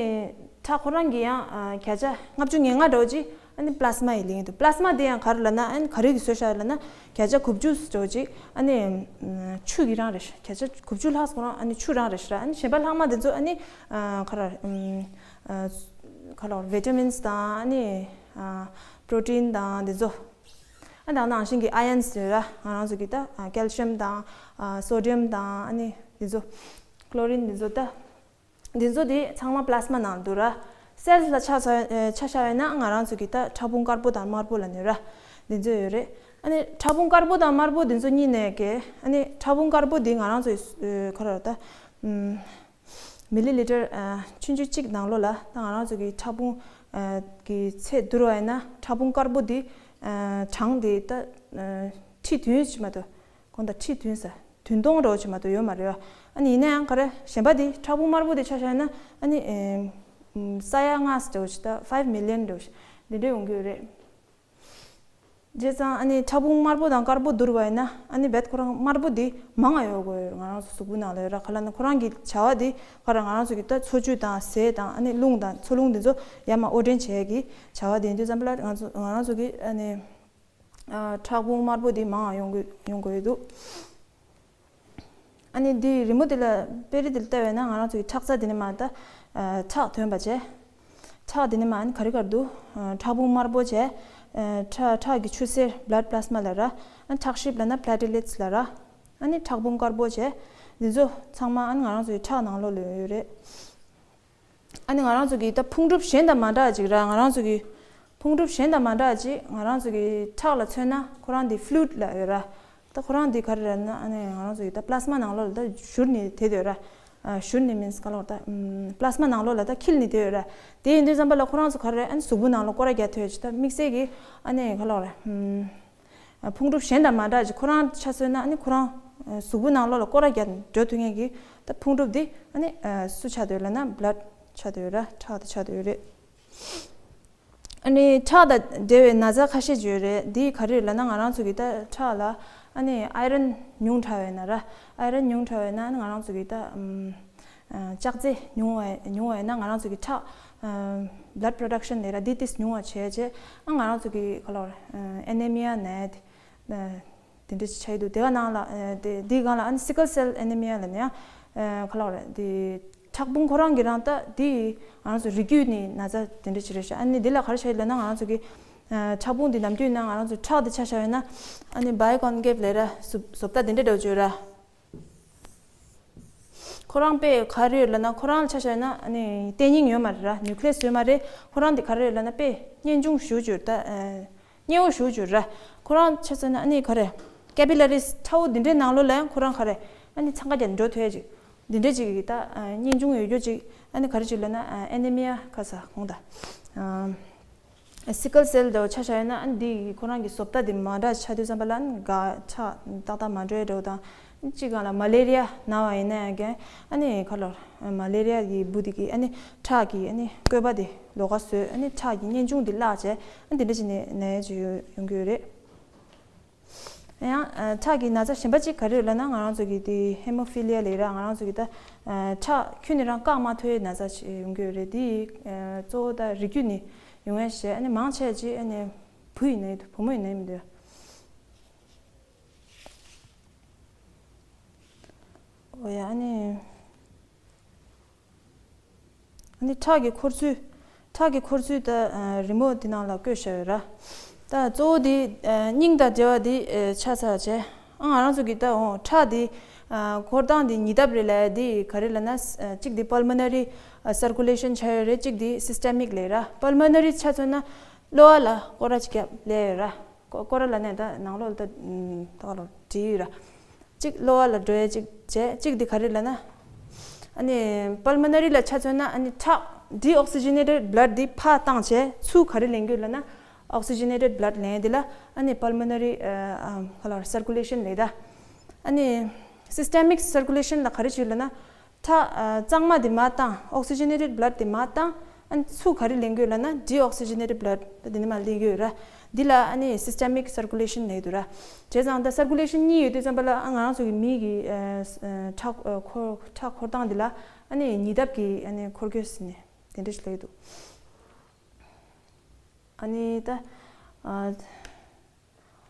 ཁྲག་ཁོ་རང་གི་ཡང་ཨ་བརྒྱ་ཆ་ལྔ་བཅུ་ང་ལྔ་འདྲ་བོ་ཅིག་ཨ་ནི་པླ་སྨ་ཡིས་ལེན་གྱི་འདུག་པླ་སྨ་དེ་ཡང་ག་རེ་ལབ་ན། ཨ་ནི་ག་རེ་གིས་བཟོས་བཞག་ལབ་ན། བརྒྱ་ཆ་དགུ་བཅུ་འདྲ་བོ་ཅིག་ཨ་ནི་ཨམ་ཆུ་གི་རང་རེད་ཤག་བརྒྱ་ཆ་དགུ་བཅུ་ལྷག་ཙམ་ཨ་ནི་ཆུ་རང་རེད་ཤག་ཨ་ནི་གཞན་པ་ལྷག་མ་དེ་ཚོ་ཨ་ནི་ཨ་ག་རེ་ཨམ་ཨ་ག་ལབ་ར། བི་ཊ་མིན་སི་དང་ཨ་ནི་ཨ་པྲོ་ཊིན་དང་དེ་ཚོ། ཨ་དང་ནང་བཞིན་གྱི་ཨའི་ཡོན་སི་ཡོད་ར། ང་རང་ཚོ་གི་ད་ཨ་ཀལ་ཤི་ཡམ་དང་ཨ་སོ་ཌི་ཡམ་དང་ཨ་ནི་དེ་ཚོ། ཀློ་རིན་དེ་ཚོ་ད། འདི་ཚོ་དེ་ཚང་མ་པླ་སྨ་ནང་འདུག་ར། སེལ་སི་ལ་ཆ་ཆ་ཆ་བཞག་ཡོད་ན་ང་རང་ཚོ་གི་ད་ཕྲ་ཕུང་དཀར་པོ་དང་དམར་པོ་ལབ་ནས་ར། འདི་ཚོ་ཡོད་རེད། ཨ་ནི་ཕྲ་ཕུང་དཀར་པོ་དང་དམར་པོ་འདི་ཚོ་གཉིས་ནས་ཀྱི་ཨ་ནི་ཕྲ་ཕུང་དཀར་པོ་འདི་ང་རང་ཚོའི་ཨ་ག་རེ་ད་ཨམ་མི་ལི་ལི་ཊར་ཨ་ཆུང་ཆུང་གཅིག་ནང་ལོགས་ལ་ད་ང་རང་ཚོ་གི་ཕྲ་ཕུང་ཨ་གི་ཚད་བསྡུར་བ་ཡིན་ན། ཕྲ་ཕུང་དཀར་པོ་འདི་ཨ་གྲངས་འདི་ད་ཨ་ཁྲི་བདུན་ཅིག་མ་གཏོགས། གང་ལྟར་ཁྲི་བདུན་ཟེར། བདུན་སྟོང་འདྲ་བོ་ཅིག་མ་གཏོགས་ཡོད་མ་རེད་བ། ཨ་ནི་ཡིན་ན་ཡང་ག་རེ། གཞན་པ་དེ་ཕྲ་ཕུང་དམར་པོ་དེ་ཆ་བཞག་ན་ཨ་ནི་ཨེ་ས་ཡ་ལྔ་འདྲ་བོ་ཞིག་ད་ཕའིབ་མི་ལི་ཡོན་འདྲ་བོ་ཞིག་འདི་འདྲ་ཡོང་གི་ཡོད་རེད། བྱས་ཙང་ཨ་ནི་ཕྲ་ཕུང་དམར་པོ་དང་དཀར་པོ་བསྡུར་བ་ཡིན་ན་ཨ་ནི་རྦད་ཁོ་རང་དམར་པོ་འདི་མང་ང་ཡོད་དགོས་ཡོད། ང་རང་ཚོ་གཟུགས་པོ་ནང་ལ་ཡོད་ར། ག་ལབ་ན་ཁོ་རང་གི་བྱ་བ་འདི་ག་རེ། ང་རང་ཚོ་གི་ད་འཚོ་བཅུད་དང་ཟས་དང་ཨ་ནི་རླུང་དང་འཚོ་རླུང་འདི་ཚོ་ཡར་མར་དབོར་འདྲེན་བྱེད་ཡས་ཀྱི་བྱ་བ་འདི་ཡིན་དུས་ཙམ་པ་ལ་ང་ཚོ་ང་རང་ཚོ་གི་ཨ་ནི་ཨ་ཕྲ་ཕུང་དམར་པོ་འདི་མང་ང་ཡོང་དགོས་ཡོང་དགོས་ཡོད་འདུག་ཨ་ནི་འདི་རི་མོ་འདི་ལ་དཔེ་རིས་འདི་ལ་བལྟས་པ་ཡིན་ན་ང་རང་ཚོ་གི་ཁྲག་རྩ་འདི་ནས་མར་ད་ཨ་ཁྲག་ཐོན་པ་བྱས། ཁྲག་འདི་ནས་མར་ཨ་ནི་ག་རེ་ག་རེ་འདུག་ཨ་ཕྲ་ཕུང་དམར་པོ་བྱས། ཨ་ཁྲག་ཁྲག་གི་ཆུ་སེར་blood plasma ལབ་ར། ཨ་ནི་ཁྲག་ཤེད་ལབ་ན་platelets ལབ་ར། ཨ་ནི་ཕྲ་ཕུང་དཀར་པོ་བྱས། འདི་ཚོ་ཚང་མ་ཨ་ནི་ང་རང་ཚོ་གི་ཁྲག་ནང་ལོགས་ལ་ཡོད་རེད། ཨ་ནི་ང་རང་ཚོ་གི་ད་ཕུང་གྲུབ་གཞན་དང་མ་འདྲ་ཅིག་ར། ང་རང་ཚོ་གི་ཕུང་གྲུབ་གཞན་དང་མ་འདྲ་ཅིག་ང་རང་ཚོ་གི་ཁྲག་ལ་མཚོན་ན་ཁོ་རང་འདི་fluid ལབ་ཡོད་ར། ད་ཁོ་རང་འདི་ག་རེ་རེད་ན་ཨ་ནི་ང་རང་ཚོ་གི་ད་plasma ནང་ལོགས་ལ་ད་བཞུར་ནས་དེད་ཡོད་ར། ཨ་བཞུར་ནས་means ག་ལབ་ད་ཨམ་plasma ནང་ལོགས་ལ་ད་འཁྱིལ་ནས་དེད་ཡོད་ར། དེ་ཡིན་དུས་ཙམ་པ་ལ་ཁོ་རང་ཚོ་ག་རེ་རེད། ཨ་ནི་གཟུགས་པོ་ནང་ལ་སྐོར་ར་རྒྱག་ཐུབ་ཡོད་ཅིག་ད་དམིགས་བསལ་གྱི་ཨ་ནི་ག་ལབ་རེད། ཨམ། ཕུང་གྲུབ་གཞན་དང་མ་འདྲ་ཅིག་ཁོ་རང་ཆ་མཚོན་ན་ཨ་ནི་ཁོ་རང་གཟུགས་པོ་ནང་ལོགས་ལ་སྐོར་ར་རྒྱག་འགྲོ་ཐུབ་མཁན་གྱི་ད་ཕུང་གྲུབ་འདི་ཨ་ནི་སུ་ཆགས་བསྡད་ཡོད་ལབ་ན་blood ཆགས་བསྡད་ཡོད་ར། ཁྲག་དེ་ཆགས་བསྡད་ཡོད་རེད། ཨ་ནི་ཁྲག་དང་འབྲེལ་བའི་ན་ཚ་ཁ་ཤས་ཅིག་ཡོད་རེད། འདི་ག་རེ་ཡོད་ལབ་ན་ང་རང་ཚོ་གི་ད་ཁྲག་ལ་ཨ་ནི་iron ཉུང་དྲགས་པ་ཡིན་ན་ར། iron ཉུང་དྲགས་པ་ཡིན་ན་ཨ་ནི་ང་རང་ཚོ་གི་ད་ཨམ། ལྕགས་རྫས་ཉུང་བ་ཉུང་བ་ཡིན་ན་ང་རང་ཚོ་གི་ཁྲག blood production ལས་ར་འདི་ཏིས་ཉུང་བ་བྱས་རྗེས་ཨ་ང་རང་ཚོ་གི་ག་ལབ་རེད། anemia ནད་དེ་འདྲ་ཅིག་ཆགས་ཀྱི་འདུག་དེ་ག་ནང་ལ་དེ་འདི་སྒང་ལ་ཨ་ནི་sickle cell anemia ལབ་ནས་ཡང་ག་ལབ་རེད། འདི་ཕྲག་ཕུང་ཁོ་རང་གི་རང་ད་འདི་ང་རང་ཚོ་རིགས་རྒྱུད་ནས་ན་ཚ་དེ་འདྲ་ཅིག་རེད་ཤག་ཨ་ནི་འདི་ལ་ག་རེ་ཆགས་ཡོད་ལབ་ན་ང་རང་ཚོ་གི་ཕྲག་ཕུང་འདི་ནམ་རྒྱུན་ན་ང་རང་ཚོ་ཁྲག་འདི་ཆ་བཞག་ཡོད་ན་ཨ་ནི་bicon gap ལས་ར་བཟོ་བཟོ་ལྟ་དེ་འདྲ་འདྲ་བོ་ཅིག་ཡོད་ར། ཁོ་རང་དཔེ་ག་རེ་ཡོད་ལབ་ན་ཁོ་རང་ལ་ཆ་བཞག་ན་ཨ་ནི་ལྟེ་སྙིང་ཡོད་མ་རེད་ར། nucleus ཡོད་མ་རེད། ཁོ་རང་འདི་ག་རེ་ཡོད་ལབ་ན་དཔེ་གཉེན་ཆུང་ཞེ་པོ་ཅིག་ཡོད་རེད་ད། ཨ་མཉེན་པོ་ཞེ་པོ་ཅིག་ཡོད་རེད་ར། ཁོ་རང་ཆ་མཚོན་ན་ཨ་ནི་ག་རེ་capillaries ཁྲ་བོ་འདི་འདྲའི་ནང་ལོགས་ལ་ཡང་ཁོ་རང་ག་རེ་ཨ་ནི་འཚང་ཁ་རྒྱག་འགྲོ་ཐུབ་ཡ་ཅིག་འདི་འདྲའི་ཅིག་གི་ད་ཨ་གཉེན་ཆུང་ཡོད་རྒྱུ་ཅིག་ཨ་ནི་ག་རེ་ཅིག་ལབ་ན་ཨ་anemia ག་ས་གོང་ད་ཨ། sickle cell འདྲ་བོ་ཆ་བཞག་ཡོད་ན་ཨ་ནི་འདི་ཁོ་རང་གི་བཟོ་ལྟ་འདི་མ་འདྲ་ཆགས་དུས་ཙམ་པ་ལ་ཨ་ནི་འགག་ཆགས་ཏག་ཏག་མ་འགྲོ་ཡ་འདྲ་བོ་དང་། གཅིག་སྒང་ལ་མ་ལེ་རི་ཡ་ན་བ་ཡིན་ན་ཡང་ཨ་ནི་ག་ལབ་མ་ལེ་རི་ཡ་གི་འབུ་འདི་གིས་ཨ་ནི་ཁྲག་གི་ཨ་ནི་བཀོད་པ་འདི་ལོགས་ཀ་བཟོས། ཨ་ནི་ཁྲག་གི་གཉེན་ཆུང་འདི་བརླག་བྱས་ཨ་ནི་འདི་འདྲ་བྱས་ནས་ན་ཡ་ཅིག་ཡོང་ཡོང་གི་ཡོད་རེད། ཡང་ཁྲག་གི་ན་ཚ་གཞན་པ་གཅིག་ག་རེ་ཡོད་ལབ་ན་ང་རང་ཚོ་གི་དེ་hemophilia ལབ་ར། ང་རང་ཚོ་གི་ད་ཁྲག་ཁྱོན་ནས་རང་བཀག་མ་ཐུབ་པའི་ན་ཚ་ཅིག་ཡོང་གི་ཡོད་རེད། དེ་གཙོ་བོ་ད་རིགས་རྒྱུད་ནས་ཡོང་ཡ་ཞེས་ཨ་ནི་མང་ཆེ་ཅིག་ཨ་ནི་བུ་ཡིན་ན་ཡོད་དུ་བུ་མོ་ཡིན་ན་ཡོད་མི་འདུག་ཨོ་ཡ་ཨ་ནི། ཨ་ནི་ཁྲག་གི་འཁོར་ཚུལ། ཁྲག་གི་འཁོར་ཚུལ་ད་རི་མོ་འདི་ནང་ལ་བཀོད་བཞག་ཡོད་ར། ད་གཙོ་བོ་འདི་སྙིང་དང་འབྲེལ་བ་འདི་ཆགས་ཚར་བྱས། ཨ་ང་རང་ཚོ་གི་ད་འོ་ཁྲག་འདི་འཁོར་སྟངས་འདི་ཉིས་ལྡབ་རེད་ལབ་ཡ་འདི་ག་རེ་ལབ་ན་གཅིག་འདི་pulmonary circulation ཆགས་ཡོད་རེད། གཅིག་འདི་systemic ལབ་ར། pulmonary ཆ་མཚོན་ན་གློ་བ་ལ་སྐོར་ར་ཅིག་བརྒྱབ་ལབ་ཡོད་ར། སྐོར་ར་ལབ་ནས་ད་ནང་ལོགས་ལ་ད་ད་ག་ལོ་བྲིས་ཡོད་ར། གཅིག་གློ་བ་ལ་འགྲོ་ཡ་གཅིག་བྱས། གཅིག་འདི་ག་རེ་ལབ་ན། ཨ་ནི་pulmonary ལ་ཆ་མཚོན་ན་ཨ་ནི་ཁྲག་deoxygenated blood འདི་ཕར་བཏང་བྱས་ཚུར་ག་རེ་ལེན་གྱི་ཡོད་ལབ་ན་oxygenated blood ལེན་ཡ་འདི་ལ་ཨ་ནི་pulmonary ག་ལ་circulation ལབ་ད། ཨ་ནི་systemic circulation ལ་ག་རེ་བྱེད་ལབ་ན། ཁྲག་གཙང་མ་དེ་མར་བཏང་། oxygenated blood དེ་མར་བཏང་། ཨ་ནི་ཚུར་ག་རེ་ལེན་གྱི་ཡོད་ལབ་ན་deoxygenated blood ད་དེ་ནི་མར་ལེན་གྱི་ཡོད་ར། འདི་ལ་ཨ་ནི་systemic circulation ལབ་ཀྱི་འདུག་ར། བྱས་ཙང་ད་circulation གཉིས་ཡོད་དུས་ཙམ་པ་ལ་ཨ་ང་རང་ཚོ་གི་མིག་གི་ཁྲག་འཁོར་ཁྲག་འཁོར་སྟངས་འདི་ལ་ཨ་ནི་ཉིས་ལྡབ་ཀྱི་ཨ་ནི་འཁོར་དགོས་ཟེར་ནས་དེ་འདྲ་ཞིག་ལབ་ཀྱི་འདུག་ཨ་ནི་ད།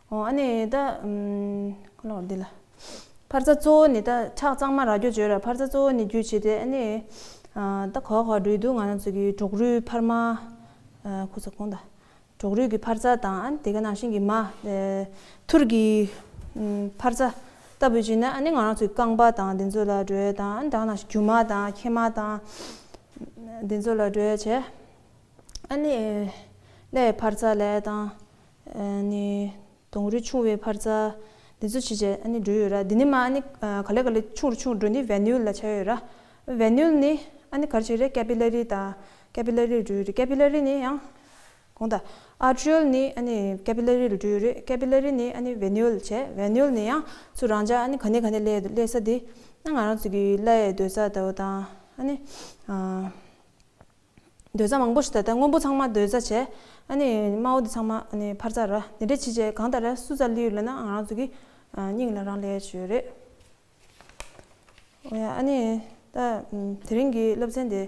ཨོ་ཨ་ནི་ད་ཨམ་ཁོ་ལོ་འདི་ལ། འཕར་རྩ་གཙོ་བོ་ནི་ད་ཁྲག་གཙང་མ་རག་རྒྱུ་བརྗོད་ར། འཕར་རྩ་གཙོ་བོ་ནི་རྒྱུ་བྱས་ཏེ་ཨ་ནི་ཨ་ད་ག་བ་ག་བ་འགྲོ་ཡི་འདུག་ང་རང་ཚོ་གི་གྲོག་རུས་འཕར་མ། ཨ་ཁོ་ཚོ་གོང་ད། གྲོག་རུས་ཀྱི་འཕར་རྩ་དང་ཨ་ནི་དེ་ག་ནང་བཞིན་གྱི་མ། ཨ་ཐུར་གྱི་ཨམ་འཕར་རྩ་ལྟ་བུ་བྱས་ན་ཨ་ནི་ང་རང་ཚོའི་རྐང་པ་དང་དེ་ཚོ་ལ་འགྲོ་ཡ་དང་ཨ་ནི་དེ་ག་ནང་བཞིན་རྒྱུ་མ་དང་མཁལ་མ་དང་དེ་ཚོ་ལ་འགྲོ་ཡ་བྱས། ཨ་ནི་ཀླད་འཕར་རྩ་ལབ་ཡ་དང་། ཨ་ནི་གདོང་རུས་ཆུང་བའི་འཕར་རྩ་འདི་ཚོ་བྱས་བྱས་ཨ་ནི་འགྲོ་ཡོད་ར། འདི་ནི་མ་ཨ་ནི་ག་ལེ་ག་ལེ་ཆུང་རུ་ཆུང་རུ་འགྲོ་ནི་venule ལ་ཆགས་ཡོད་ར། venule ནི་ཨ་ནི་ག་རེ་བྱས་རེད། capillary དང་capillary ལ་འགྲོ་ཡོད་རེད། capillary ནི་ཡང་གོང་ད་arterial ནི་ཨ་ནི་capillary ལ་འགྲོ་ཡོད་རེད། capillary ནི་ཨ་ནི་venule བྱས། venule ནི་ཡང་ཚུར་རང་འཇགས་ཨ་ནི་ག་ནས་ག་ནས་སླེབས་སླེབས་ས་འདི་ཨ་ང་རང་ཚོ་གི་བརླ་ཡས་སྡོད་ས་ལྟ་བུ་དང་ཨ་ནི་ཨ། སྡོད་རྩ་མང་པོ་ཞིག་ད་ལྟ་སྔོན་པོ་ཚང་མ་སྡོད་རྩ་བྱས། ཨ་ནི་དམར་པོ་འདི་ཚང་མ་ཨ་ནི་འཕར་རྩ་ར་འདི་འདྲས་བྱས་བྱས་གང་ལྟར་ར་སུ་རྩ་སླེབས་ཡོད་ལབ་ན་ང་རང་ཚོ་གི་ཨ་སྙིང་ལ་རང་སླེབས་ཡ་ཅིག་ཡོད་རེད། འོ་ཡ། ཨ་ནི་ད་དེ་རིང་གི་སློབ་ཚན་དེ་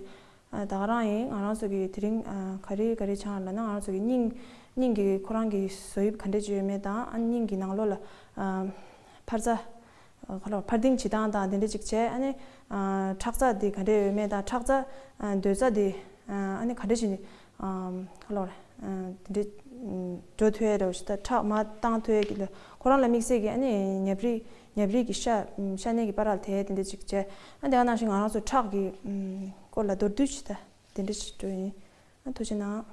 ཨ་ད་ག་རང་ཡིན། ང་རང་ཚོ་གི་དེ་རིང་ཨ་ག་རེ་ག་རེ་སྦྱངས་ལབ་ན་ང་རང་ཚོ་གི་སྙིང་སྙིང་གི་ཁོ་རང་གི་བཟོ་དབྱིབས་ག་འདྲས་ཅིག་ཡོད་མེད་དང་ཨ་སྙིང་གི་ནང་ལོགས་ལ་ཨ་འཕར་རྩ་ཁ་ལོ་འཕར་ལྡིང་བྱེད་སྟངས་དང་དེ་འདྲ་ཅིག་བྱས། ཨ་ནི་ཨ་ཁྲག་རྩ་དེ་ག་འདྲ་ཡོད་མེད་དང་ཁྲག་རྩ་ཨ་སྡོད་རྩ་དེ་ཨ་ནི་ག་འདྲ་ཞིག་ནི་ཁ་ལོ་དེ་འདྲ་འགྲོ་ཐུབ་ཡ་རེད་ཞེ་ད་ཁྲག་མར་བཏང་ཐུབ་ཡ་གི་ལ་ཁོ་རང་ལ་དམིགས་བསལ་གྱི་ཨ་ནི་ཉབ་རིས་ཉབ་རིས་ཀྱི་ཤ་ཤ་གནད་ཀྱི་པར་ལ་དེ་དེ་འདྲ་ཅིག་བྱས། ཨ་དེ་ག་ནང་བཞིན་ང་རང་ཚོ་ཁྲག་གི་སྐོར་ལ་མདོར་བསྡུས་ཞེ་ད་དེ་འདྲ་ཞིག་འགྲོ་ཡིན། ཨ་ཐུགས་རྗེ་གནང་།